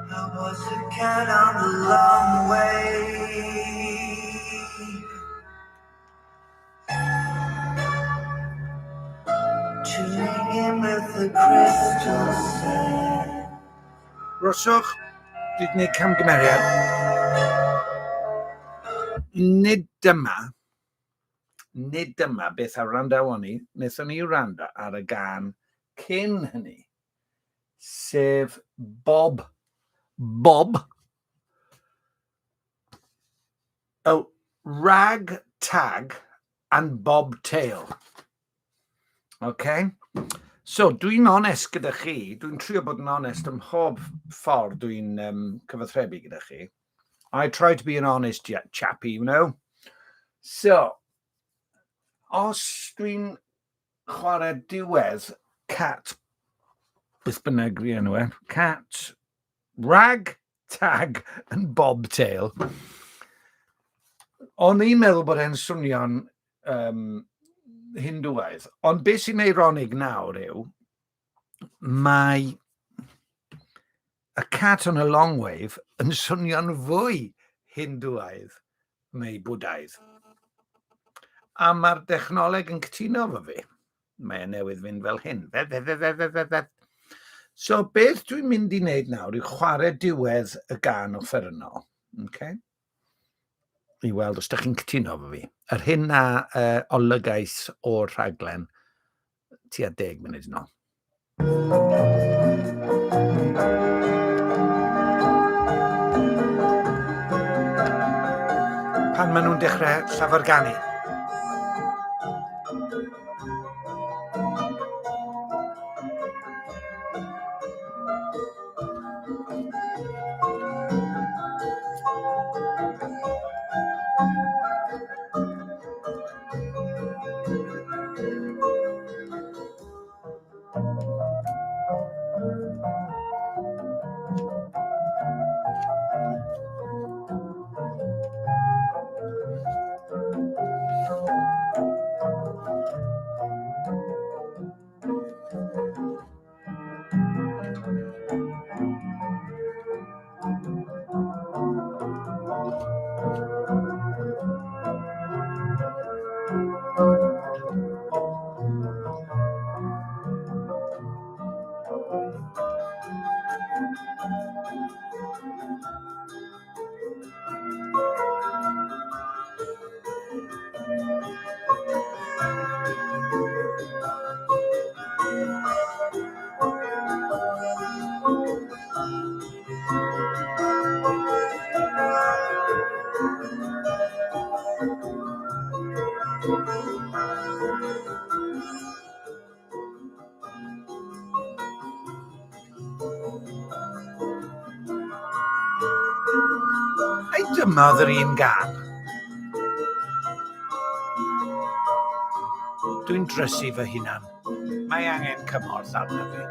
I was a cat on the long way. Tuning in with the crystal set. Roswch, dwi wedi gwneud camgymeriad. Nid dyma nid dyma beth a wrandawon ni, wnaethon ni wrando ar y gân cyn hynny, sef Bob, Bob, oh, Rag Tag and Bob Tail. Okay? So, dwi'n onest gyda chi, dwi'n trio bod yn onest ym mhob ffordd dwi'n um, cyfathrebu gyda chi. I try to be an honest chappy, you know. So, os dwi'n chwarae diwedd cat, beth bynnag fi enw e, cat, rag, tag and bobtail. O'n i'n meddwl bod e'n swnio'n um, Hindŵaidd, ond beth sy'n eironig nawr yw, mae A Cat on a Long Wave yn swnio'n fwy Hindŵaidd neu Bwdaidd. A mae'r dechnoleg yn cytuno efo fi. Mae e newydd fynd fel hyn. Fe, fe, fe, fe, fe, fe, fe. So beth dwi'n mynd i wneud nawr yw chwarae diwedd y gân offerynnol. Okay? I weld os ydych chi'n cytuno efo fi. Yr hyn a olygais o'r rhaglen tua 10 munud yn ôl. Pan maen nhw'n dechrau llafarganu. Ai dyma oedd yr un gân? Dwi'n drysu fy hunan. Mae angen cymorth arna fi.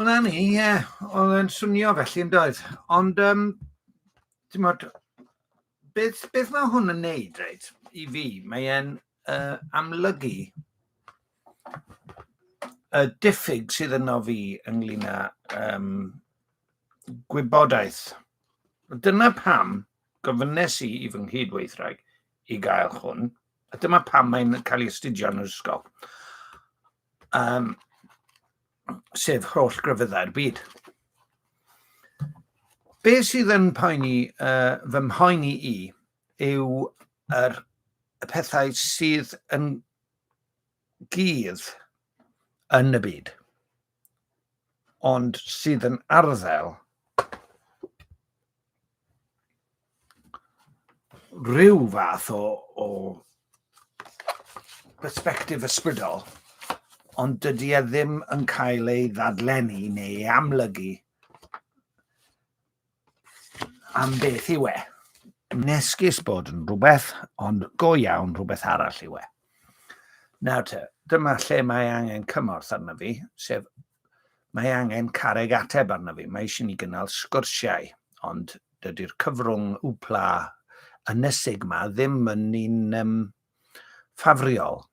Hwna ni, ie. Oedd e'n swnio felly yn doedd. Ond, um, ti'n modd, beth, beth mae hwn yn neud, reit, i fi, mae e'n amlygu y diffyg sydd yno fi ynglyn â um, gwybodaeth. Dyna pam gofynnes i i fy nghydweithraig i gael hwn, a dyma pam mae'n cael ei astudio yn yr ysgol, um, sef holl grefyddau'r byd. Be sydd yn poeni, fy mhoeni i, yw yr y pethau sydd yn gudd yn y byd, ond sydd yn arddel rhyw fath o, o perspectif ysbrydol, ond dydy e ddim yn cael ei ddadlennu neu ei amlygu am beth yw e. Mae'n esgus bod yn rhywbeth, ond go iawn rhywbeth arall yw e. Nawr te, dyma lle mae angen cymorth arno fi, sef mae angen carreg ateb arno fi. Mae eisiau ni gynnal sgwrsiau, ond dydy'r cyfrwng wpla ynysig ma ddim yn un um, ffafriol.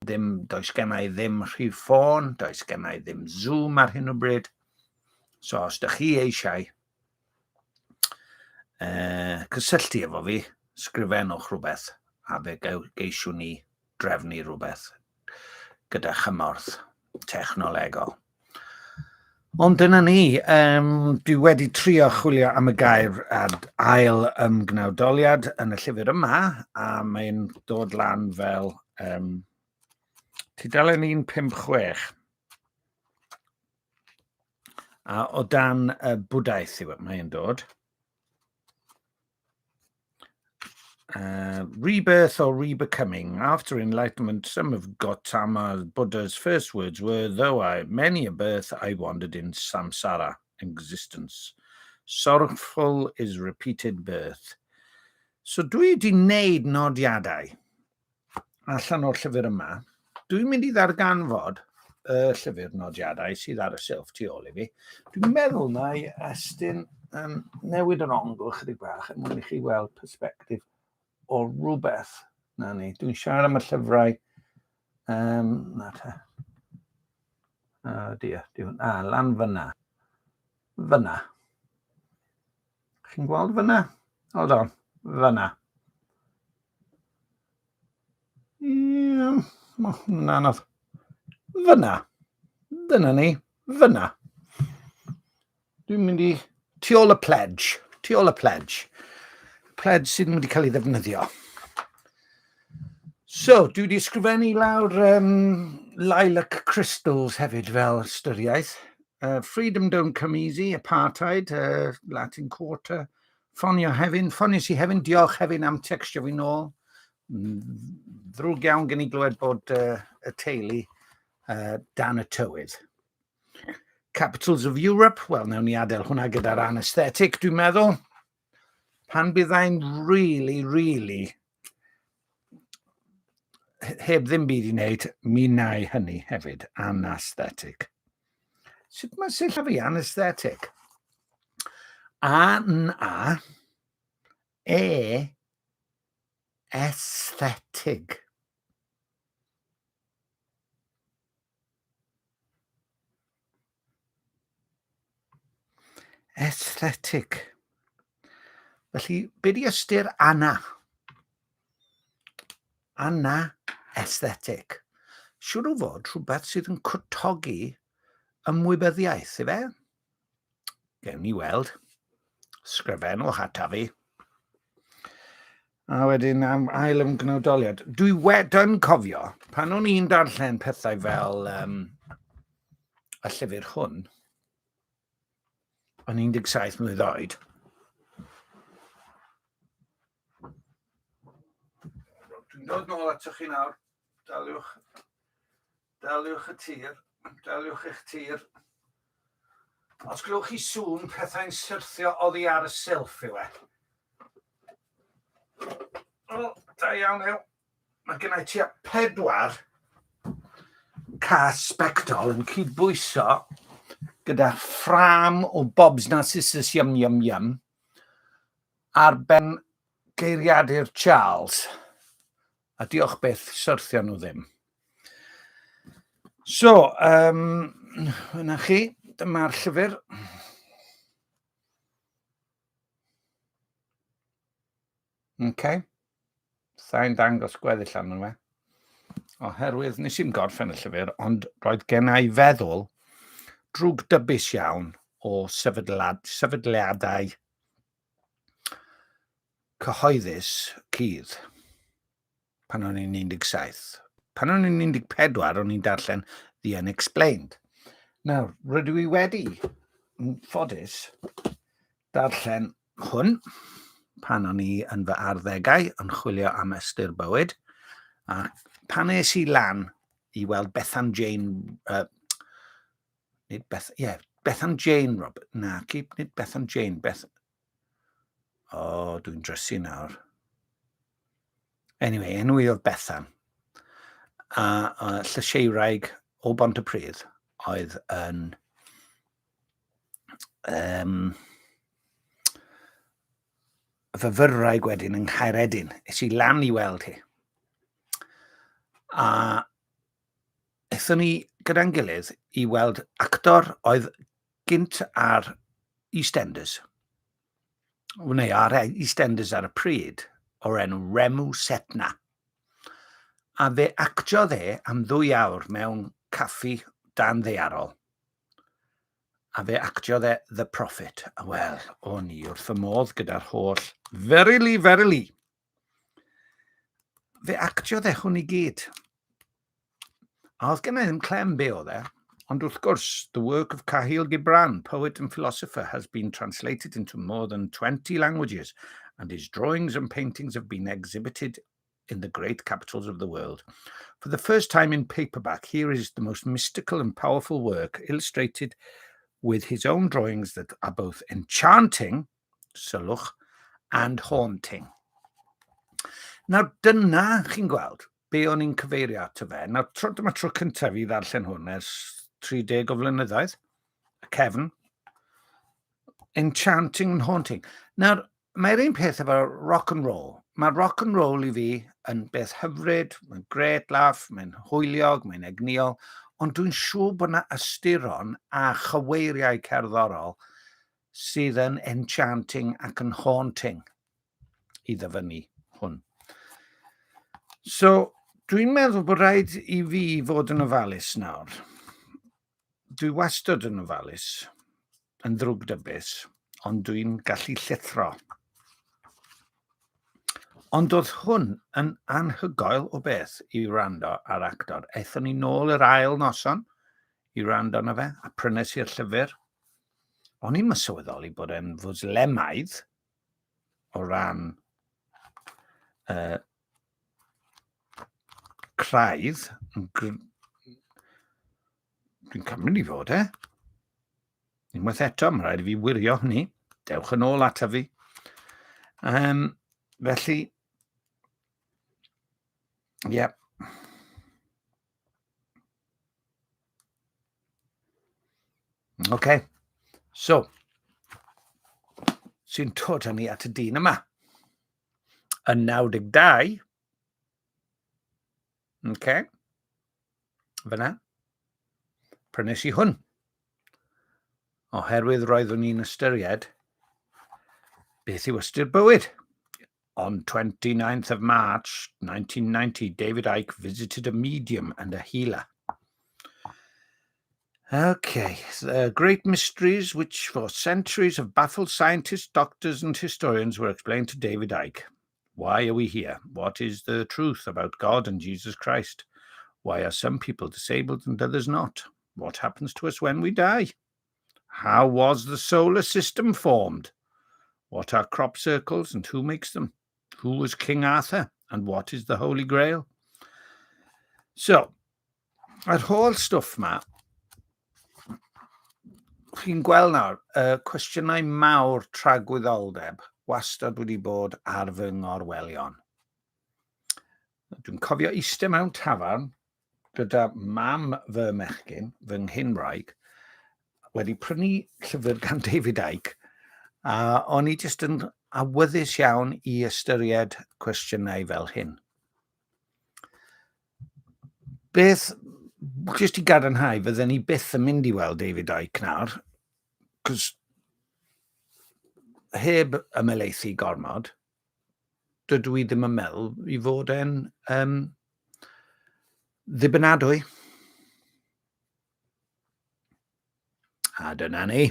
Ddim, does gennau ddim rhif ffôn, does gennau ddim Zoom ar hyn o bryd. So os ydych chi eisiau cysylltu efo fi, sgrifennwch rhywbeth a fe geisiwn ni drefnu rhywbeth gyda chymorth technolegol. Ond dyna ni, dwi wedi trio chwilio am y gair ad ail ymgnawdoliad yn y llyfr yma, a mae'n dod lan fel tudalen 156. A o dan y Bwdaeth yw e, mae'n dod. Rebirth or rebecoming. After enlightenment, some of Gautama Buddha's first words were, though I many a birth I wandered in samsara, existence. Sorrowful is repeated birth. So dwi wedi wneud nodiadau allan o'r llyfr yma. Dwi'n mynd i ddarganfod y llyfr nodiadau sydd ar y silff tu ôl i fi. Dwi'n meddwl na i estyn newid yr ongl chydig bach er mwyn i chi weld perspectif o rhywbeth. Na ni, dwi'n siarad am y llyfrau. Na te. Dia, lan fyna. Fyna. Chi'n gweld fyna? Hold on, fyna. Ie, mae hwnna'n anodd. Fyna. Dyna ni, fyna. Dwi'n mynd i... Tu ôl y pledge. Tu ôl y pledge. Pledge sydd wedi cael ei ddefnyddio. So, dwi wedi ysgrifennu lawr Lilac Crystals hefyd fel ystyriaeth. Freedom Don't Come Easy, Apartheid, Latin Quarter, ffonio Hefin, ffonies i Hefin, diolch Hefin am textio fi nôl. Ddrwg iawn gen i glywed bod y teulu dan y tywydd. Capitals of Europe, wel, nawn ni adael hwnna gyda'r anesthetic, dwi'n meddwl. Pan byddai'n really, really heb ddim byd i wneud, mi wna i hynny hefyd, anesthetic. Sut mae sillafu anesthetic? A-N-A E aesthetic. Aesthetic. Felly, be di ystyr ana? Ana aesthetic. Siwr o fod rhywbeth sydd yn cwtogi ymwybyddiaeth, ife? Gewn ni weld. Sgrifennwch ata fi. A wedyn am ail ymgnawdoliad. Dwi wedi'n cofio, pan o'n i'n darllen pethau fel y llyfr hwn, yn 17 mlwydd oed, Dwi'n dod nôl atoch chi nawr. Daliwch, daliwch y tir. Daliwch eich tir. Os glywch chi sŵn pethau'n syrthio oddi ar y silff yw e. O, da iawn, Ew. Mae gennau tua 4 cas sbectol yn cydbwyso gyda ffrâm o Bob's Narcissus Yum Yum Yum ar ben geiriadur Charles. A diolch byth, syrthio nhw ddim. So, yna chi, dyma'r llyfr. Okay. Sa'n dangos gweddill arno fe. Oherwydd nes i'm gorffen y llyfr, ond roedd gen i feddwl drwg dybus iawn o sefydliadau cyhoeddus cudd pan o'n i'n 17. Pan o'n i'n 14, o'n i'n darllen The Unexplained. Nawr, rydw i wedi, yn ffodus, darllen hwn pan o'n i yn fy arddegau yn chwilio am ystyr bywyd. A pan es i lan i weld Bethan Jane, nid Beth, ie, yeah, Bethan Jane, Robert, na, nid Bethan Jane, Beth, O, oh, dwi'n drysu nawr. Anyway, enw i oedd Bethan. A llysieuwraig o Bontypridd oedd yn fyfyrwraig wedyn yng Nghaeredin. Es i lan i weld hi. A aethon ni gyda'n gilydd i weld actor oedd gynt ar EastEnders, neu ar EastEnders ar y pryd, o'r enw Remu Setna. A fe actiodd e am ddwy awr mewn caffi dan ddaearol. A fe actiodd e The Prophet. A wel, o'n i wrth fy modd gyda'r holl Verily, verily. Fe actiodd e hwn i gyd. A oedd gen i ddim clem be oedd e, ond wrth gwrs, the work of Kahil Gibran, poet and philosopher, has been translated into more than 20 languages, and his drawings and paintings have been exhibited in the great capitals of the world. For the first time in paperback, here is the most mystical and powerful work illustrated with his own drawings that are both enchanting, sylwch, and haunting. Nawr dyna, chi'n gweld, be o'n i'n cyfeirio ato fe. Nawr, tro, dyma tro cyntaf i ddarllen hwn ers 30 o flynyddoedd. Y cefn. Enchanting and haunting. Nawr, mae'r un peth efo rock and roll. Mae rock and roll i fi yn beth hyfryd, mae'n great laugh, mae'n hwyliog, mae'n egnïol, ond dwi'n siŵr bod yna ystyron a chyweiriau cerddorol sydd yn enchanting ac yn haunting i ddyfynnu hwn. So, dwi'n meddwl bod rhaid i fi fod yn ofalus nawr. Dwi wastad yn ofalus, yn ddrwgdybus, ond dwi'n gallu llithro. Ond oedd hwn yn anhygoel o beth i wrando ar actor. Aethon ni nôl yr ail noson i wrando arno fe, a prynes i'r llyfr. O'n i'n sylweddoli bod e'n fwslemaidd o ran craidd. Dwi'n cymryd i fod e. Unwaith eto, mae rhaid i fi wirio hynny. Dewch yn ôl ata fi. Felly, ie. Yeah. OK. So, sy'n dod â ni at y dyn yma. Yn 92, OK, fyna, prynes i hwn. Oherwydd roeddwn i'n ystyried beth yw ystyr bywyd. On 29th of March 1990, David Icke visited a medium and a healer. Okay, the great mysteries which for centuries have baffled scientists, doctors, and historians were explained to David Icke. Why are we here? What is the truth about God and Jesus Christ? Why are some people disabled and others not? What happens to us when we die? How was the solar system formed? What are crop circles and who makes them? Who was King Arthur and what is the Holy Grail? So, yr holl stwff ma, chi'n gweld nawr, y cwestiynau mawr tragwyddoldeb wastad wedi bod ar fy ngorwelion. Dwi'n cofio eistedd mewn tafarn gyda mam fy mechgyn, fy nghyn-wraig, wedi prynu llyfr gan David Icke, a o'n i jyst yn awyddus iawn i ystyried cwestiynau fel hyn. Beth, jyst i gadarnhau, fydden ni byth yn mynd i weld David Icke nawr, cos heb ymhelaethu gormod, dydw i ddim yn meddwl i fod e'n ddibynadwy. A dyna ni.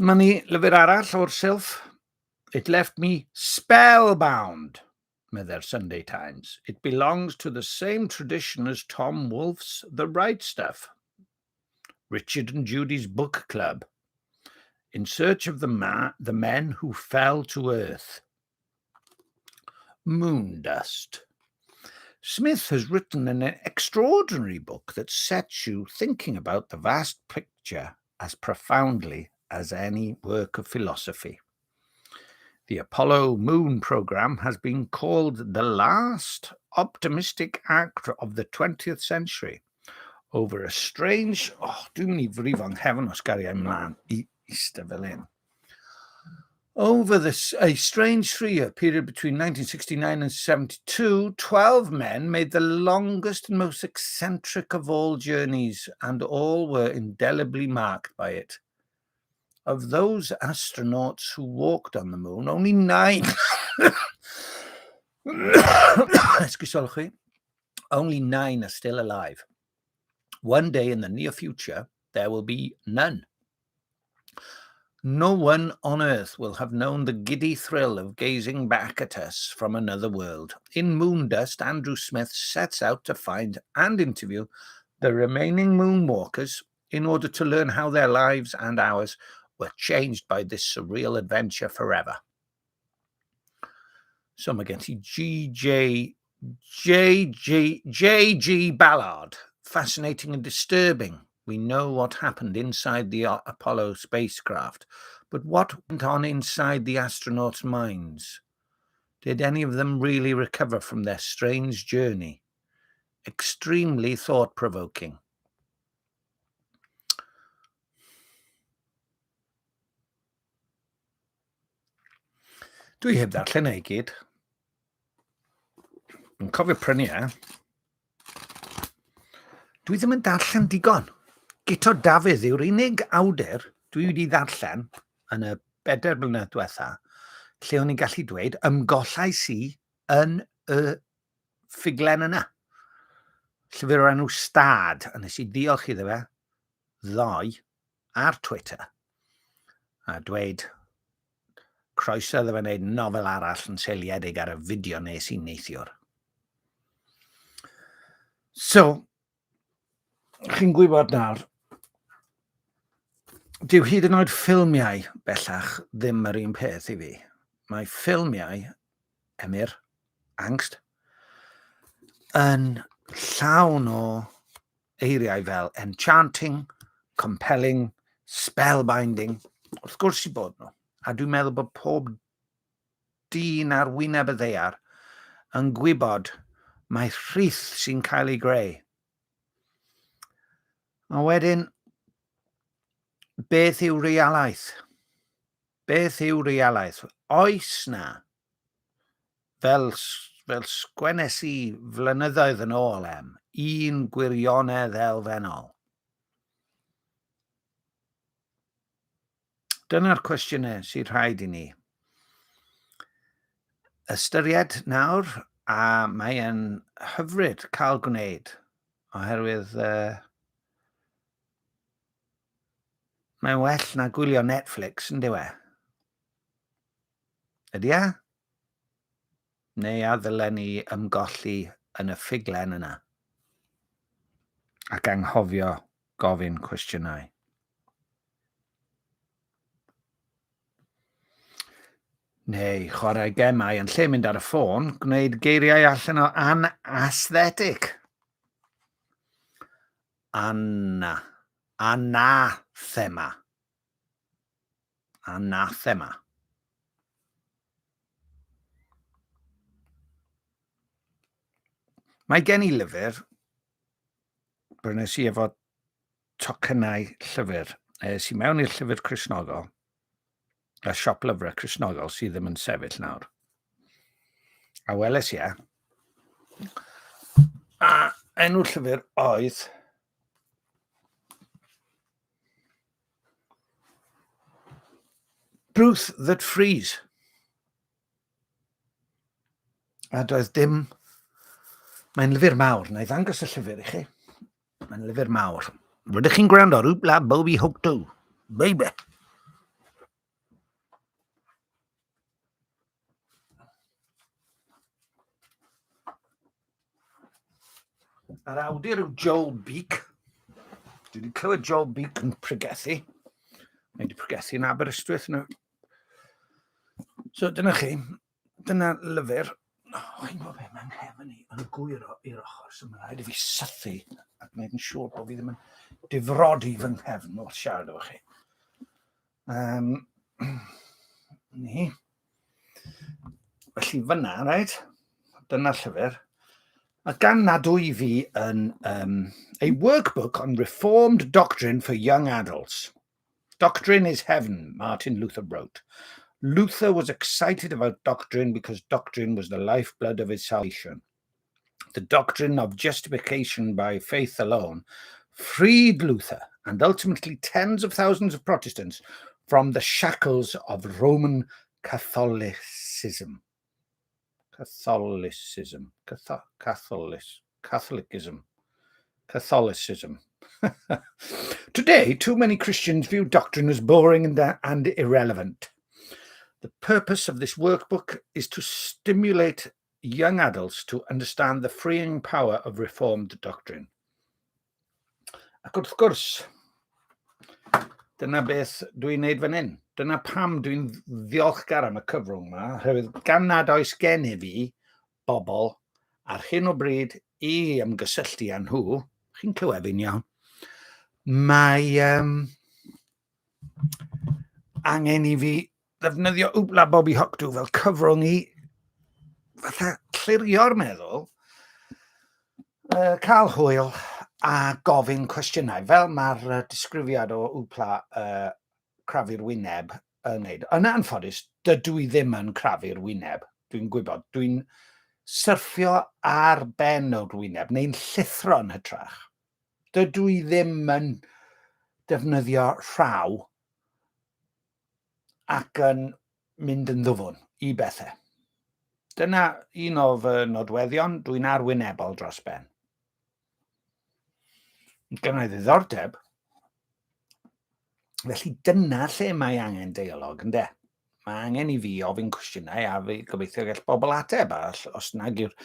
Mae ni lyfr arall o'r silff. It left me spellbound, meddai'r Sunday Times. It belongs to the same tradition as Tom Wolfe's The Right Stuff. Richard and Judy's Book Club. In search of the, ma the men who fell to earth. Moondust. Smith has written an extraordinary book that sets you thinking about the vast picture as profoundly as any work of philosophy. The Apollo Moon program has been called the last optimistic act of the 20th century over a strange... Oh, dwi'n mynd i frifo 'nghefn os gariau ymlaen i eistedd fel hyn. Over the, a strange three-year period between 1969 and 72, 12 men made the longest and most eccentric of all journeys, and all were indelibly marked by it. Of those astronauts who walked on the moon, only nine... Esgusodwch chi. Only nine are still alive. One day in the near future, there will be none. No one on earth will have known the giddy thrill of gazing back at us from another world. In Moondust, Andrew Smith sets out to find and interview the remaining moonwalkers in order to learn how their lives and ours were changed by this surreal adventure forever. So mae gen ti GJ, JG, JG Ballard. Fascinating and disturbing. We know what happened inside the Apollo spacecraft, but what went on inside the astronauts' minds? Did any of them really recover from their strange journey? Extremely thought-provoking. Dwi heb ddarllen e i gyd. Yn cofio prynu e. Dwi ddim yn darllen digon. Guto Dafydd yw'r unig awdur dwi wedi ddarllen yn y bedair blynedd diwetha lle o'n i'n gallu dweud ymgollais i yn y ffuglen yna. Llyfr o'r enw Stad, a nes i ddiolch iddo fe ddoe ar Twitter a dweud croeso iddo fe wneud nofel arall yn seiliedig ar y fideo nes i neithiwr. So, chi'n gwybod nawr, dyw hyd yn oed ffilmiau bellach ddim yr un peth i fi. Mae ffilmiau, Emyr, angst, yn llawn o eiriau fel enchanting, compelling, spellbinding. Wrth gwrs i bod nhw. A dwi'n meddwl bod pob dyn ar wyneb y ddaear yn gwybod mae rhith sy'n cael ei greu. A wedyn, beth yw realaeth? Beth yw realaeth? Oes na, fel, fel sgwennes i flynyddoedd yn ôl em, un gwirionedd elfennol. Dyna'r cwestiynau sydd rhaid i ni ystyried nawr, a mae e'n hyfryd cael gwneud, oherwydd mae'n well na gwylio Netflix, yn dyw e? Ydy e? Neu a ddylen ni ymgolli yn y ffuglen yna ac anghofio gofyn cwestiynau? Neu chwarae gemau yn lle mynd ar y ffôn, gwneud geiriau allan o anesthetic. Anna. Anathema. Anathema. Mae gen i lyfr, brynes i efo tocynnau llyfr. Es i mewn i'r llyfr Cristnogol, a siop lyfrau Cristnogol sydd ddim yn sefyll nawr. A weles i e. A enw'r llyfr oedd Truth That Frees. A doedd dim... Mae'n lyfr mawr. Na i ddangos y llyfr i chi. Mae'n lyfr mawr. Rydych chi'n gwrando ar Wpla Bobi Hook 2. Baby! Yr awdur yw Joel Beek. Dwi wedi clywed Joel Beek yn pregethu. Mae wedi pregethu yn Aberystwyth. Yna. So dyna chi. Dyna lyfr. Oh, chi'n gwybod beth, mae'n nghefn i yn gwyro i'r ochr, so mae'n rhaid i fi sythu a gwneud yn siŵr bod fi ddim yn difrodi fy nghefn wrth siarad efo chi. Um, ni. Felly fyna, reit, dyna llyfr. A gan nad wyf fi yn um, a workbook on reformed doctrine for young adults. Doctrine is heaven, Martin Luther wrote. Luther was excited about doctrine because doctrine was the lifeblood of his salvation. The doctrine of justification by faith alone freed Luther and ultimately tens of thousands of Protestants from the shackles of Roman Catholicism. Catholicism. Catholic, Catholicism. Catholicism. Today, too many Christians view doctrine as boring and, and irrelevant. The purpose of this workbook is to stimulate young adults to understand the freeing power of Reformed doctrine. Ac wrth gwrs, dyna beth dwi'n neud fan hyn. Dyna pam dwi'n ddiolchgar am y cyfrwng yma, oherwydd gan nad oes gennyf fi bobl ar hyn o bryd i ymgysylltu â nhw, chi'n clywed fi'n iawn, mae um, angen i fi ddefnyddio Wpla Bobby Hocdw fel cyfrwng i fatha clirio'r meddwl, uh, cael hwyl a gofyn cwestiynau, fel mae'r uh, disgrifiad o Wpla uh, crafu'r wyneb yn wneud. Yn anffodus, dydw i ddim yn crafu'r wyneb, dwi'n gwybod. Dwi'n syrffio ar ben o'r wyneb, neu'n llithro yn hytrach. Dydw i ddim yn defnyddio rhaw ac yn mynd yn ddwfwn i bethau. Dyna un o fy nodweddion, dwi'n arwynebol dros ben. Gynna i ddiddordeb, felly dyna lle mae angen deialog, ynde? Mae angen i fi ofyn cwestiynau a fi gobeithio gall bobl ateb, a os nag yw'r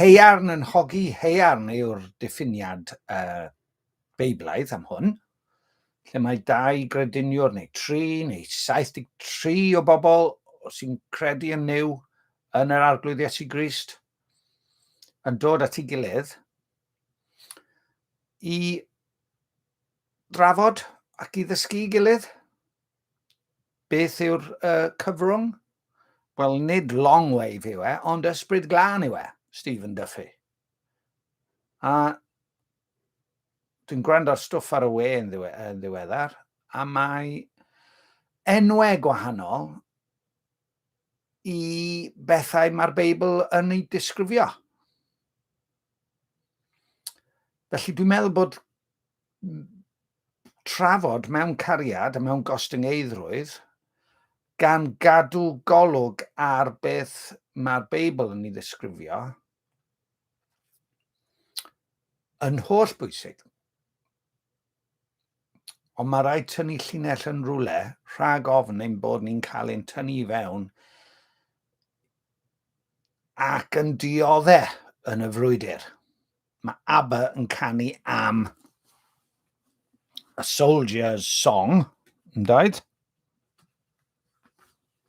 heiarn yn hogi heiarn yw'r diffiniad uh, Beiblaidd am hwn, lle mae dau grediniwr neu tri neu 73 o bobl sy'n credu yn Nuw yn yr Arglwydd Iesu Grist yn dod at ei gilydd i drafod ac i ddysgu i gilydd. Beth yw'r uh, cyfrwng? Wel, nid long wave yw e, ond ysbryd glân yw e, Stephen Duffy. A dwi'n gwrando ar stwff ar y we yn, ddiwe, yn ddiweddar, a mae enwau gwahanol i bethau mae'r Beibl yn ei disgrifio. Felly dwi'n meddwl bod trafod mewn cariad a mewn gostyngeiddrwydd gan gadw golwg ar beth mae'r Beibl yn ei ddisgrifio yn holl bwysig. Ond mae rhaid tynnu llinell yn rhywle rhag ofn ein bod ni'n cael ein tynnu i fewn ac yn diodde yn y frwydr. Mae ABBA yn canu am A Soldier's Song, yn dweud?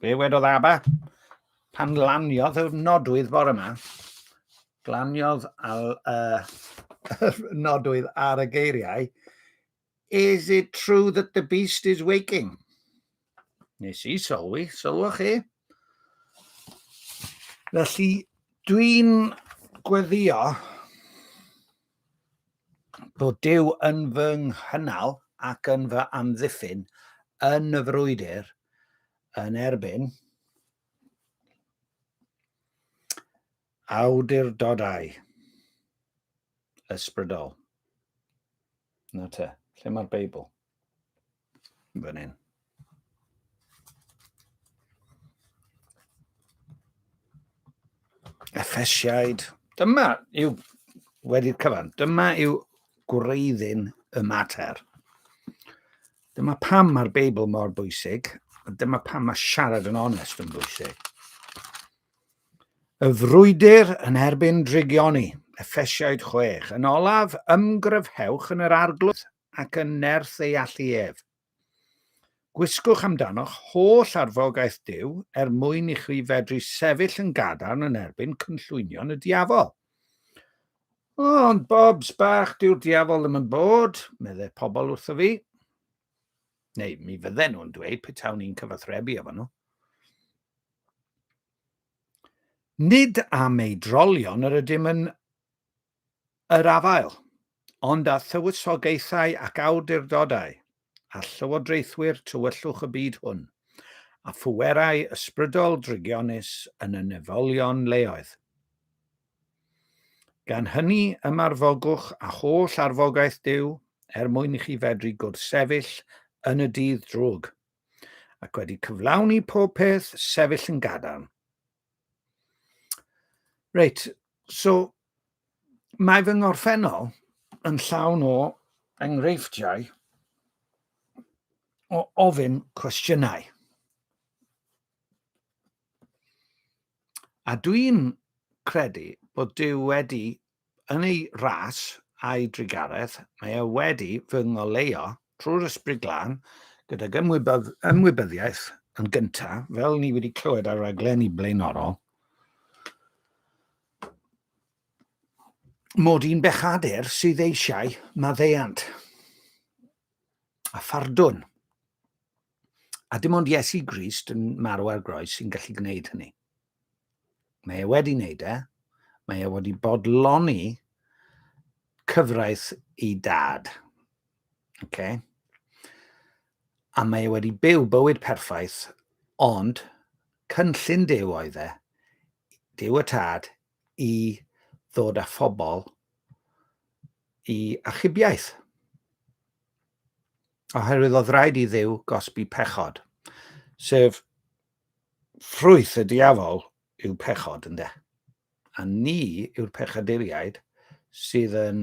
Be wedodd ABBA? Pan laniodd y nodwydd bore yma, glaniodd al, uh, nodwydd ar y geiriau, Is it true that the beast is waking? Nes i sylwi, sylwch chi. Felly, dwi'n gweddio bod Duw yn fy nghynnal ac yn fy amddiffyn yn y frwydr yn erbyn awdurdodau ysbrydol. Na te, lle mae'r Beibl? Fan hyn. Effesiaid. Dyma yw, wedi'r cyfan, dyma yw gwreiddyn y mater. Dyma pam mae'r Beibl mor bwysig, a dyma pam mae siarad yn onest yn bwysig. Y frwydr yn erbyn drygioni, Effesiaid 6. Yn olaf, ymgryfhewch yn yr arglwydd ac yn nerth ei allu ef. Gwisgwch amdanoch holl arfogaeth Duw er mwyn i chi fedru sefyll yn gadarn yn erbyn cynllwynion y diafol. Ond Bobs bach, dyw'r diafol ddim yn bod, meddai pobl wrtho fi. Neu mi fydden nhw'n dweud petawn i'n cyfathrebu efo nhw. Nid am ei drolion yr ydym yn yr afael, ond â thywysogaethau ac awdurdodau, a llywodraethwyr tywyllwch y byd hwn, a phwerau ysbrydol drygionus yn y nefolion leoedd. Gan hynny ymarfogwch â holl arfogaeth Duw er mwyn i chi fedru gwrthsefyll yn y dydd drwg, ac wedi cyflawni pob peth, sefyll yn gadarn. Reit, so mae fy ngorffennol yn llawn o enghreifftiau o ofyn cwestiynau. A dwi'n credu bod Duw wedi, yn ei ras a'i drugaredd, mae e wedi fy ngoleuo trwy'r Ysbryd Glân gydag ymwybyddiaeth yn gyntaf, fel ni wedi clywed ar raglenni blaenorol, mod i'n bechadur sydd eisiau maddeuant a phardwn. A dim ond Iesu Grist yn marw ar groes sy'n gallu gwneud hynny. Mae e wedi wneud e. Mae e wedi bodloni cyfraith ei dad. Okay? A mae e wedi byw bywyd perffaith, ond cynllun Duw oedd e, Duw y Tad, i ddod â phobl i achubiaeth. Oherwydd oedd rhaid i Dduw gosbi pechod, sef ffrwyth y diafol yw pechod, ynde? A ni yw'r pechaduriaid sydd yn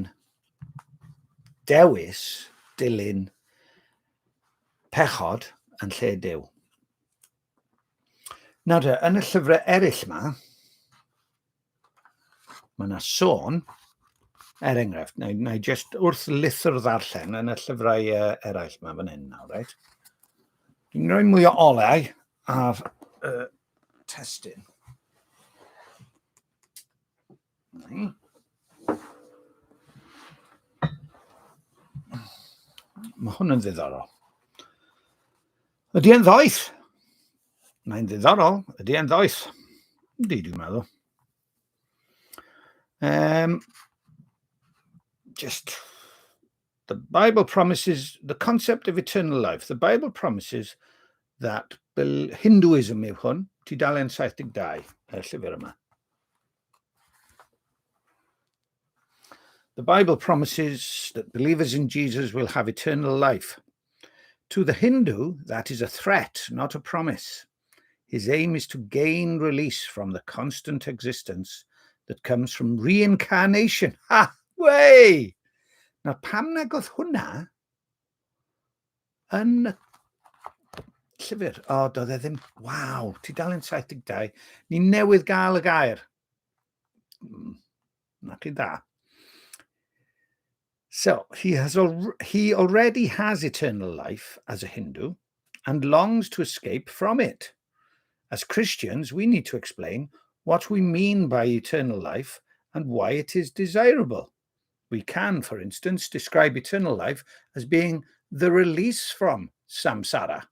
dewis dilyn pechod yn lle Duw. Nawr te, yn y llyfrau eraill yma, mae yna sôn, er enghraifft, na, na i just wrth lithr ddarllen yn y llyfrau eraill yma fan hyn nawr, reit? Dwi'n rhoi mwy o olau ar y testun. Mae hwn yn ddiddorol. Ydy e'n ddoeth? Mae'n ddiddorol. Ydy e'n ddoeth? Ydy, dwi'n meddwl. Um, just the Bible promises the concept of eternal life. The Bible promises that Hinduism yw hwn, tudalen 72, y llyfr yma. The Bible promises that believers in Jesus will have eternal life. To the Hindu, that is a threat, not a promise. His aim is to gain release from the constant existence that comes from reincarnation. Ha! Way! Nawr, pam nag oedd hwnna yn y llyfr? O, doedd e ddim... Waw, tudalen 72. Ni newydd gael y gair. Na chi dda. So, he, has al he already has eternal life as a Hindu and longs to escape from it. As Christians, we need to explain what we mean by eternal life and why it is desirable. We can, for instance, describe eternal life as being the release from samsara,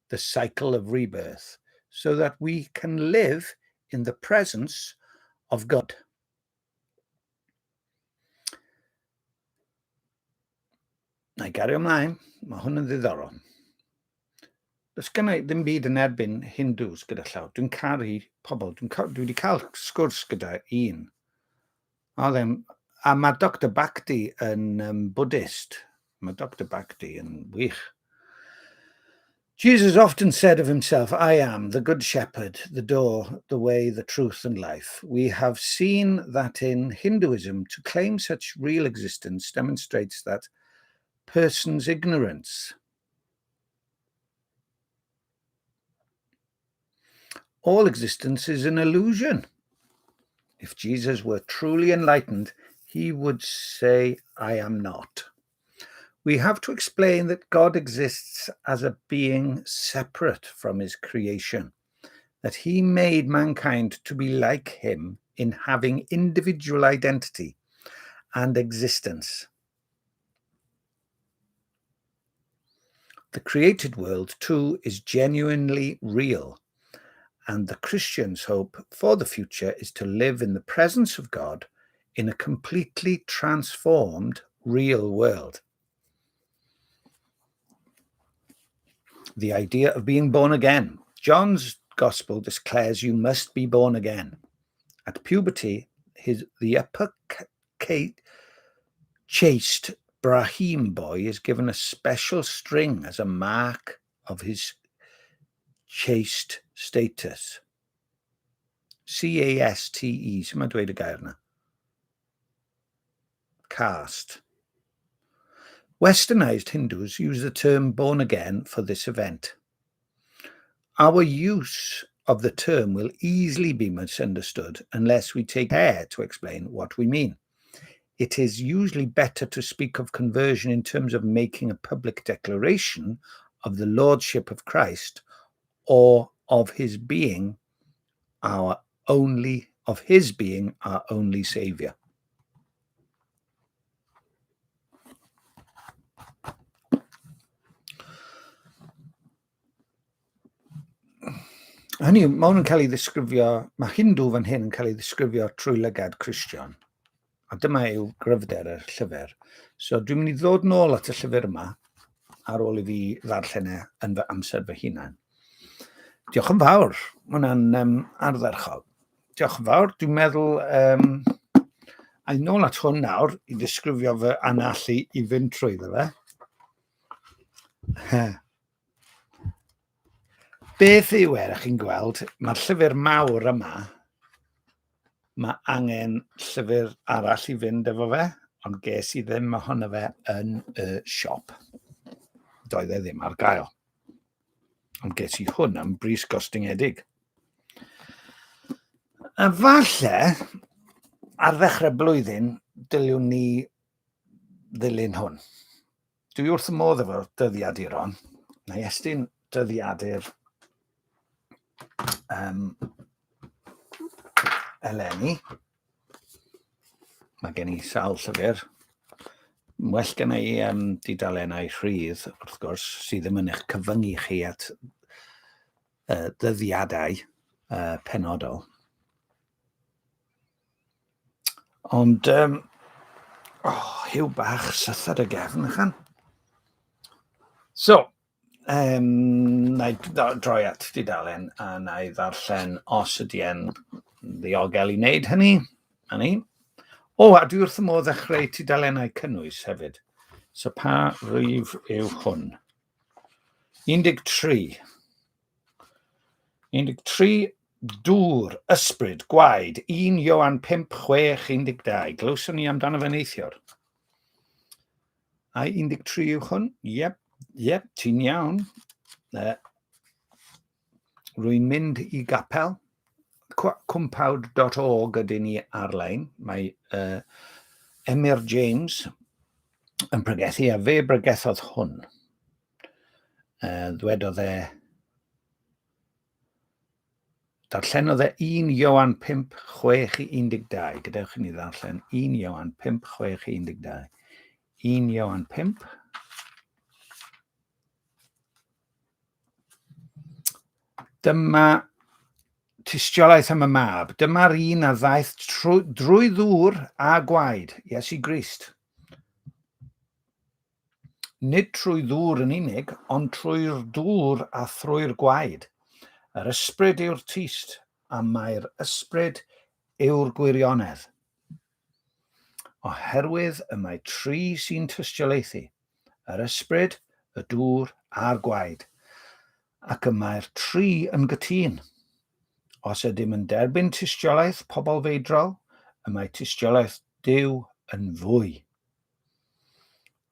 the cycle of rebirth, so that we can live in the presence of God. Na i gario ymlaen, mae hwn yn ddiddorol. Does gen i ddim byd yn erbyn Hindus gyda llaw. Dwi'n caru pobl. Dwi'n dwi wedi cael sgwrs gyda un. Oedd e'n... A mae Dr Bhakdi yn um, Buddhist. Mae Dr Bhakdi yn wych. Jesus often said of himself, I am the good shepherd, the door, the way, the truth, and life. We have seen that in Hinduism, to claim such real existence demonstrates that person's ignorance. All existence is an illusion. If Jesus were truly enlightened, he would say, I am not. We have to explain that God exists as a being separate from his creation, that he made mankind to be like him in having individual identity and existence. The created world, too, is genuinely real, and the Christian's hope for the future is to live in the presence of God in a completely transformed real world. The idea of being born again. John's Gospel declares you must be born again. At puberty, his, the upper chaste Brahim boy is given a special string as a mark of his chaste status. C-A-S-T-E, sut mae'n dweud y gair yna? Caste. Westernized Hindus use the term born again for this event. Our use of the term will easily be misunderstood unless we take care to explain what we mean. It is usually better to speak of conversion in terms of making a public declaration of the lordship of Christ or of his being our only of his being our only savior. Hynny yw, mae hwn yn cael ei ddisgrifio, mae Hindw fan hyn yn cael ei ddisgrifio trwy lygad Cristion. A dyma yw gryfder y llyfr. So dwi'n mynd i ddod nôl at y llyfr yma ar ôl i fi ddarllen e yn fy amser fy hunan. Diolch yn fawr. Mae hwnna'n um, ardderchog. Diolch yn fawr. Dwi'n meddwl... Um, a i nôl at hwn nawr i ddisgrifio fy anallu i fynd trwyddo fe. Beth yw e, chi'n gweld, mae'r llyfr mawr yma, mae angen llyfr arall i fynd efo fe, ond ges i ddim ohono fe yn y siop. Doedd e ddim ar gael. Ond ges i hwn am bris gostyngedig. A falle, ar ddechrau blwyddyn, dyliwn ni ddilyn hwn. Dwi wrth y modd efo dyddiaduron. Na i estyn dyddiadur um, eleni. Mae gen i sawl llyfr. Well gen i um, dudalennau rhydd, wrth gwrs, sydd ddim yn eich cyfyngu chi at uh, dyddiadau penodol. Ond, um, oh, Huw bach, sythad y gefn, ychan. So, um, na i droi at dudalen a na i ddarllen os ydy e'n ddiogel i wneud hynny. Na ni. O, a dwi wrth y modd ddechrau tudalennau cynnwys hefyd. So pa rif yw hwn? 13. 13, dŵr, ysbryd, gwaed, 1 Ioan 5, 6, 12. Glywson ni amdano fe neithiwr. A 13 yw hwn? Yep, yep, ti'n iawn. Rwy'n mynd i gapel. Cwmpawd.org ydyn ni ar-lein. Mae Emyr James yn pregethu, a fe bregethodd hwn. Ddwedodd e, darllenodd e 1 Ioan 5, 6 i 12. Gadewch i ni ddarllen 1 Ioan 5, 6 i 12. 1 Ioan 5. Dyma tystiolaeth am y mab. Dyma'r un a ddaeth drwy ddŵr a gwaed, Iesu Grist. Nid trwy ddŵr yn unig, ond trwy'r dŵr a thrwy'r gwaed. Yr ysbryd yw'r tyst, a mai'r ysbryd yw'r gwirionedd. Oherwydd y mae tri sy'n tystiolaethu, yr ysbryd, y dŵr a'r gwaed, ac y mae'r tri yn gytûn. Os ydym yn derbyn tystiolaeth pobl feidrol, y mae tystiolaeth Duw yn fwy.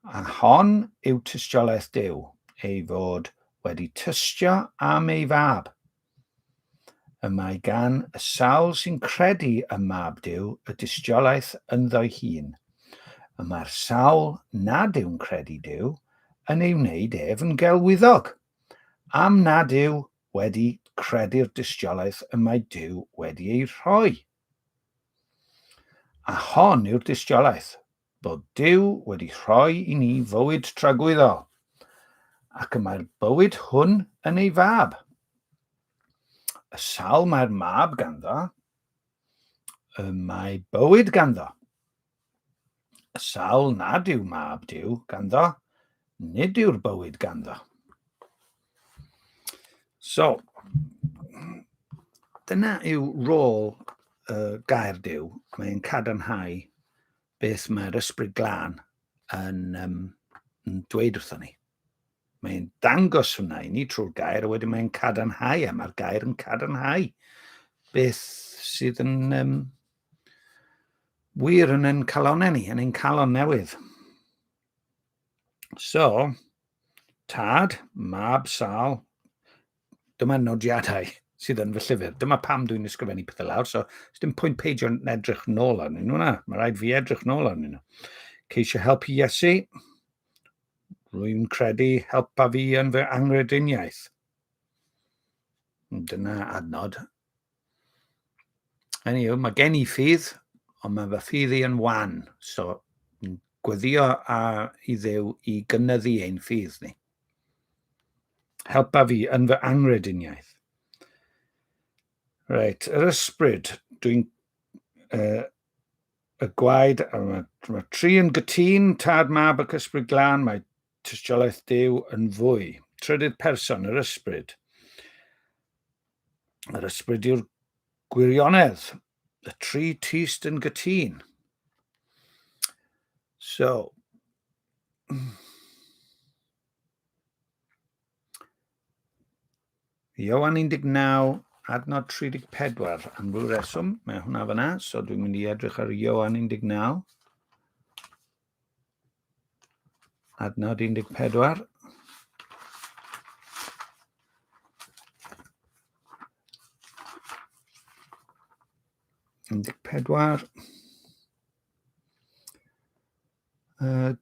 A hon yw tystiolaeth Duw, ei fod wedi tystio am ei fab. Y mae gan y sawl sy'n credu ym Mab Duw y dystiolaeth ynddo'i hun. Y mae'r sawl nad yw'n credu Duw yn ei wneud ef yn gelwyddog, am nad yw wedi credu'r dystiolaeth y mae Duw wedi ei rhoi. A hon yw'r dystiolaeth, bod Duw wedi rhoi i ni fywyd tragwyddol, ac y mae'r bywyd hwn yn ei fab. Y sawl mae'r mab ganddo, y mae bywyd ganddo. Y sawl nad yw mab Duw ganddo, nid yw'r bywyd ganddo. So, dyna yw rôl y gair Duw. Mae'n cadarnhau beth mae'r ysbryd glân yn, um, yn dweud wrthon ni. Mae'n dangos hwnna i ni trwy'r gair, a wedyn mae'n cadarnhau, a mae'r gair yn cadarnhau beth sydd yn um, wir yn ein calonau ni, yn ein calon newydd. So, tad, mab, sal, dyma nodiadau sydd yn fy llyfr. Dyma pam dwi'n ysgrifennu pethau lawr, so dim pwynt peidio edrych nôl arnyn nhw na. Mae rhaid fi edrych nôl arnyn nhw. Ceisio helpu Iesu. Rwy'n credu helpa fi yn fy anghrediniaeth. Dyna adnod. Hynny yw, mae gen i ffydd, ond mae fy ffydd i yn wan. So, gweddio a i Dduw i gynyddu ein ffydd ni. Helpa fi yn fy anghrediniaeth. Reit, yr ysbryd, dwi'n... Uh, y gwaed, mae, mae tri yn gytûn, tad, mab ac ysbryd glân, mae tystiolaeth Duw yn fwy. Trydydd person, yr ysbryd. Yr ysbryd yw'r gwirionedd. Y tri tyst yn gytûn. So, Ioan 19, adnod 34, am ryw reswm, mae hwnna fyna, so dwi'n mynd i edrych ar Ioan 19. Adnod 14. 14.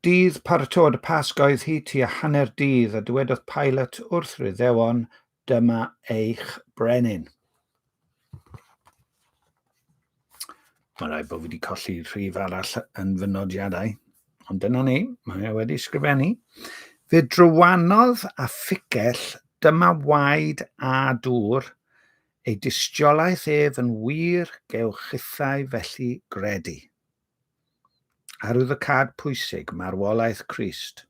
Dydd paratoad y Pasg oedd hi tua hanner dydd, a dywedodd Pilate wrth yr Iddewon, Dyma eich brenin. Mae rhaid bod fi wedi colli rhif arall yn fy nodiadau, ond dyna ni, mae e wedi sgrifennu. Fe drywanodd a phicell, dyma waed a dŵr, ei dystiolaeth ef yn wir, gewch chithau felly gredu. Arwyddocâd pwysig, marwolaeth Crist.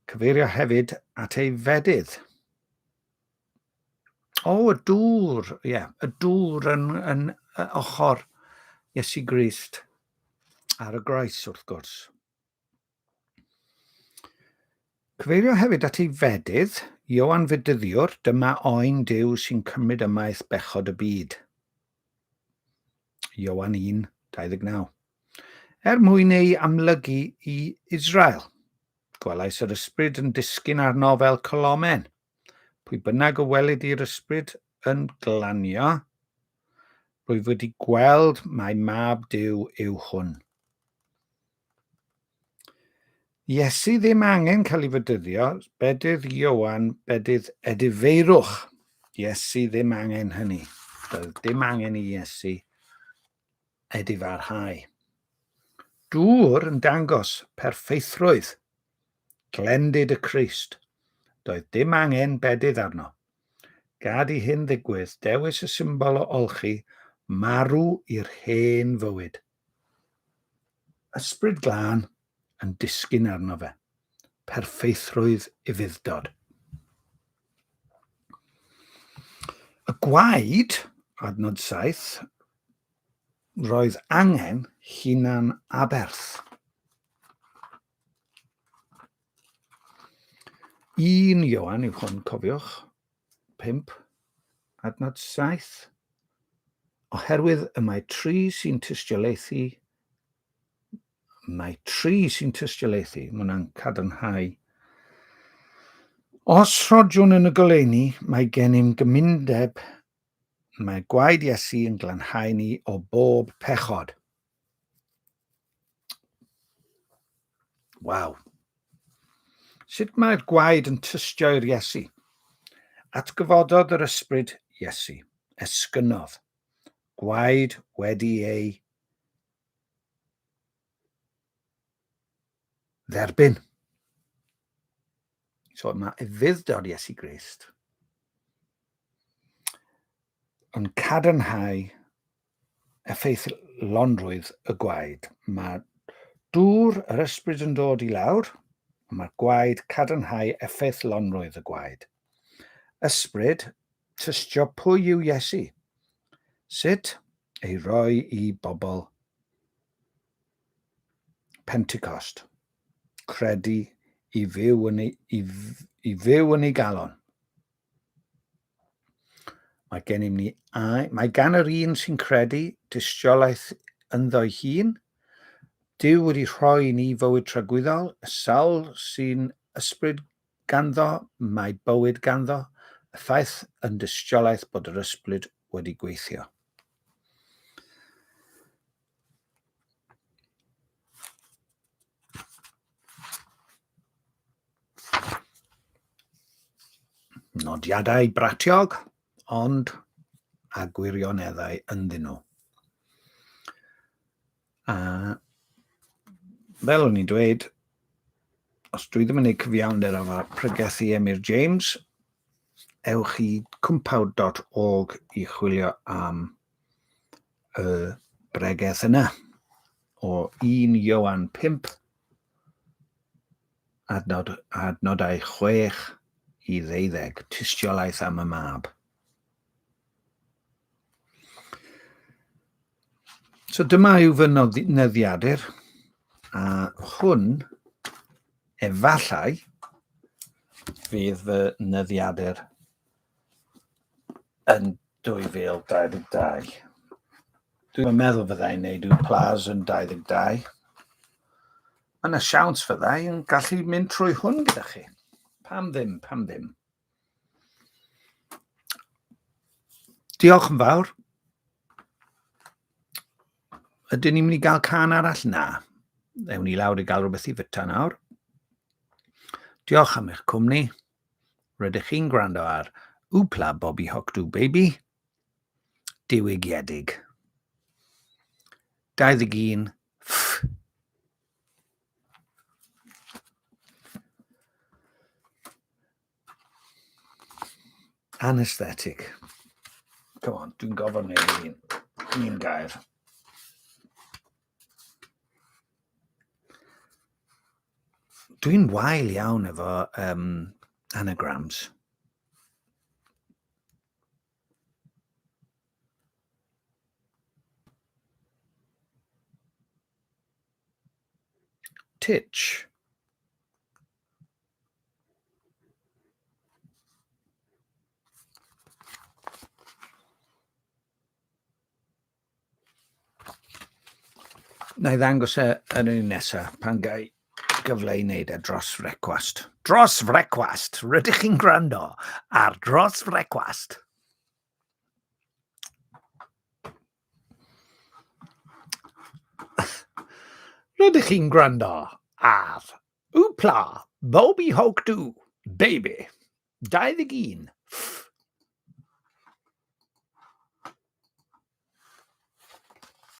Cyfeirio hefyd at ei fedydd. O, y dŵr, ie, yeah, y dŵr yn, yn ochr Iesu Grist ar y groes, wrth gwrs. Cyfeirio hefyd at ei fedydd, Ioan Fedyddiwr, dyma oen Duw sy'n cymryd ymaith bechod y byd. Ioan 1, 29. Er mwyn ei amlygu i Israel. Gwelais yr ysbryd yn disgyn arno fel colomen. Pwy bynnag y welid i'r ysbryd yn glanio, rwyf wedi gweld mai mab Duw yw hwn. Iesu ddim angen cael ei fedyddio, bedydd Ioan, bedydd edifeirwch. Iesu ddim angen hynny. Doedd dim angen i Iesu edifarhau. Dŵr yn dangos perffeithrwydd, glendid y Crist. Doedd dim angen bedydd arno. Gad i hyn ddigwydd, dewis y symbol o olchi, marw i'r hen fywyd. Ysbryd Glân yn disgyn arno fe. Perffeithrwydd ufudd-dod. Y gwaed, adnod 7, roedd angen hunan aberth. Un Ioan yw hwn, cofiwch. 5, adnod 7. Oherwydd y mae tri sy'n tystiolaethu, mae tri sy'n tystiolaethu, mae hwnna'n cadarnhau. Os rhodiwn yn y goleuni, mae gennym gymundeb, mae gwaed Iesu yn glanhau ni o bob pechod. Waw. Sut mae'r gwaed yn tystio i'r Iesu? Atgyfododd yr ysbryd Iesu. Esgynodd. Gwaed wedi ei dderbyn. So mae ufudd-dod Iesu Grist yn cadarnhau effeithlonrwydd y gwaed. Mae dŵr yr ysbryd yn dod i lawr, ond mae'r gwaed cadarnhau effeithlonrwydd y gwaed. Ysbryd tystio pwy yw Iesu. Sut ei roi i bobl Pentecost. Credu i fyw yn ei, i, i fyw yn ei galon. Mae gennym ni, mae gan yr un sy'n credu dystiolaeth ynddo'i hun. Duw wedi rhoi i ni fywyd tragwyddol, y sawl sy'n ysbryd ganddo, mae bywyd ganddo, y ffaith yn dystiolaeth bod yr ysbryd wedi gweithio. Nodiadau bratiog, ond a gwirioneddau ynddyn nhw. A fel o'n i'n dweud, os dwi ddim yn gwneud cyfiawnder efo pregethu Emyr James, ewch i cwmpawd.org i chwilio am y bregeth yna o 1 Ioan 5, adnod, adnodau 6 i ddeuddeg, tystiolaeth am y mab. So dyma yw fy nyddiadur, a hwn efallai fydd fy nyddiadur yn 2022. Dwi'n meddwl fyddai'n neud Wplas yn 22. Mae yna siawns fyddai'n gallu mynd trwy hwn gyda chi. Pam ddim, pam ddim. Diolch yn fawr. Ydyn ni'n mynd i gael can arall? Na. Ewn ni lawr i gael rhywbeth i fyta nawr. Diolch am eich cwmni. Rydych chi'n gwrando ar Wpla Bobby Hocdw Baby. Diwygiedig. 21 F. Anesthetic. Come on, dwi'n gofod wneud un. Un gair. Dwi'n wael iawn efo um, anagrams. Titch. Na i ddangos e yn yr un nesaf pan gai gyfle i wneud e dros frecwast. Dros frecwast! Rydych chi'n gwrando ar Dros Frecwast. Rydych chi'n gwrando ar Wpla, Bobby Hawk Do, Baby, 21, F.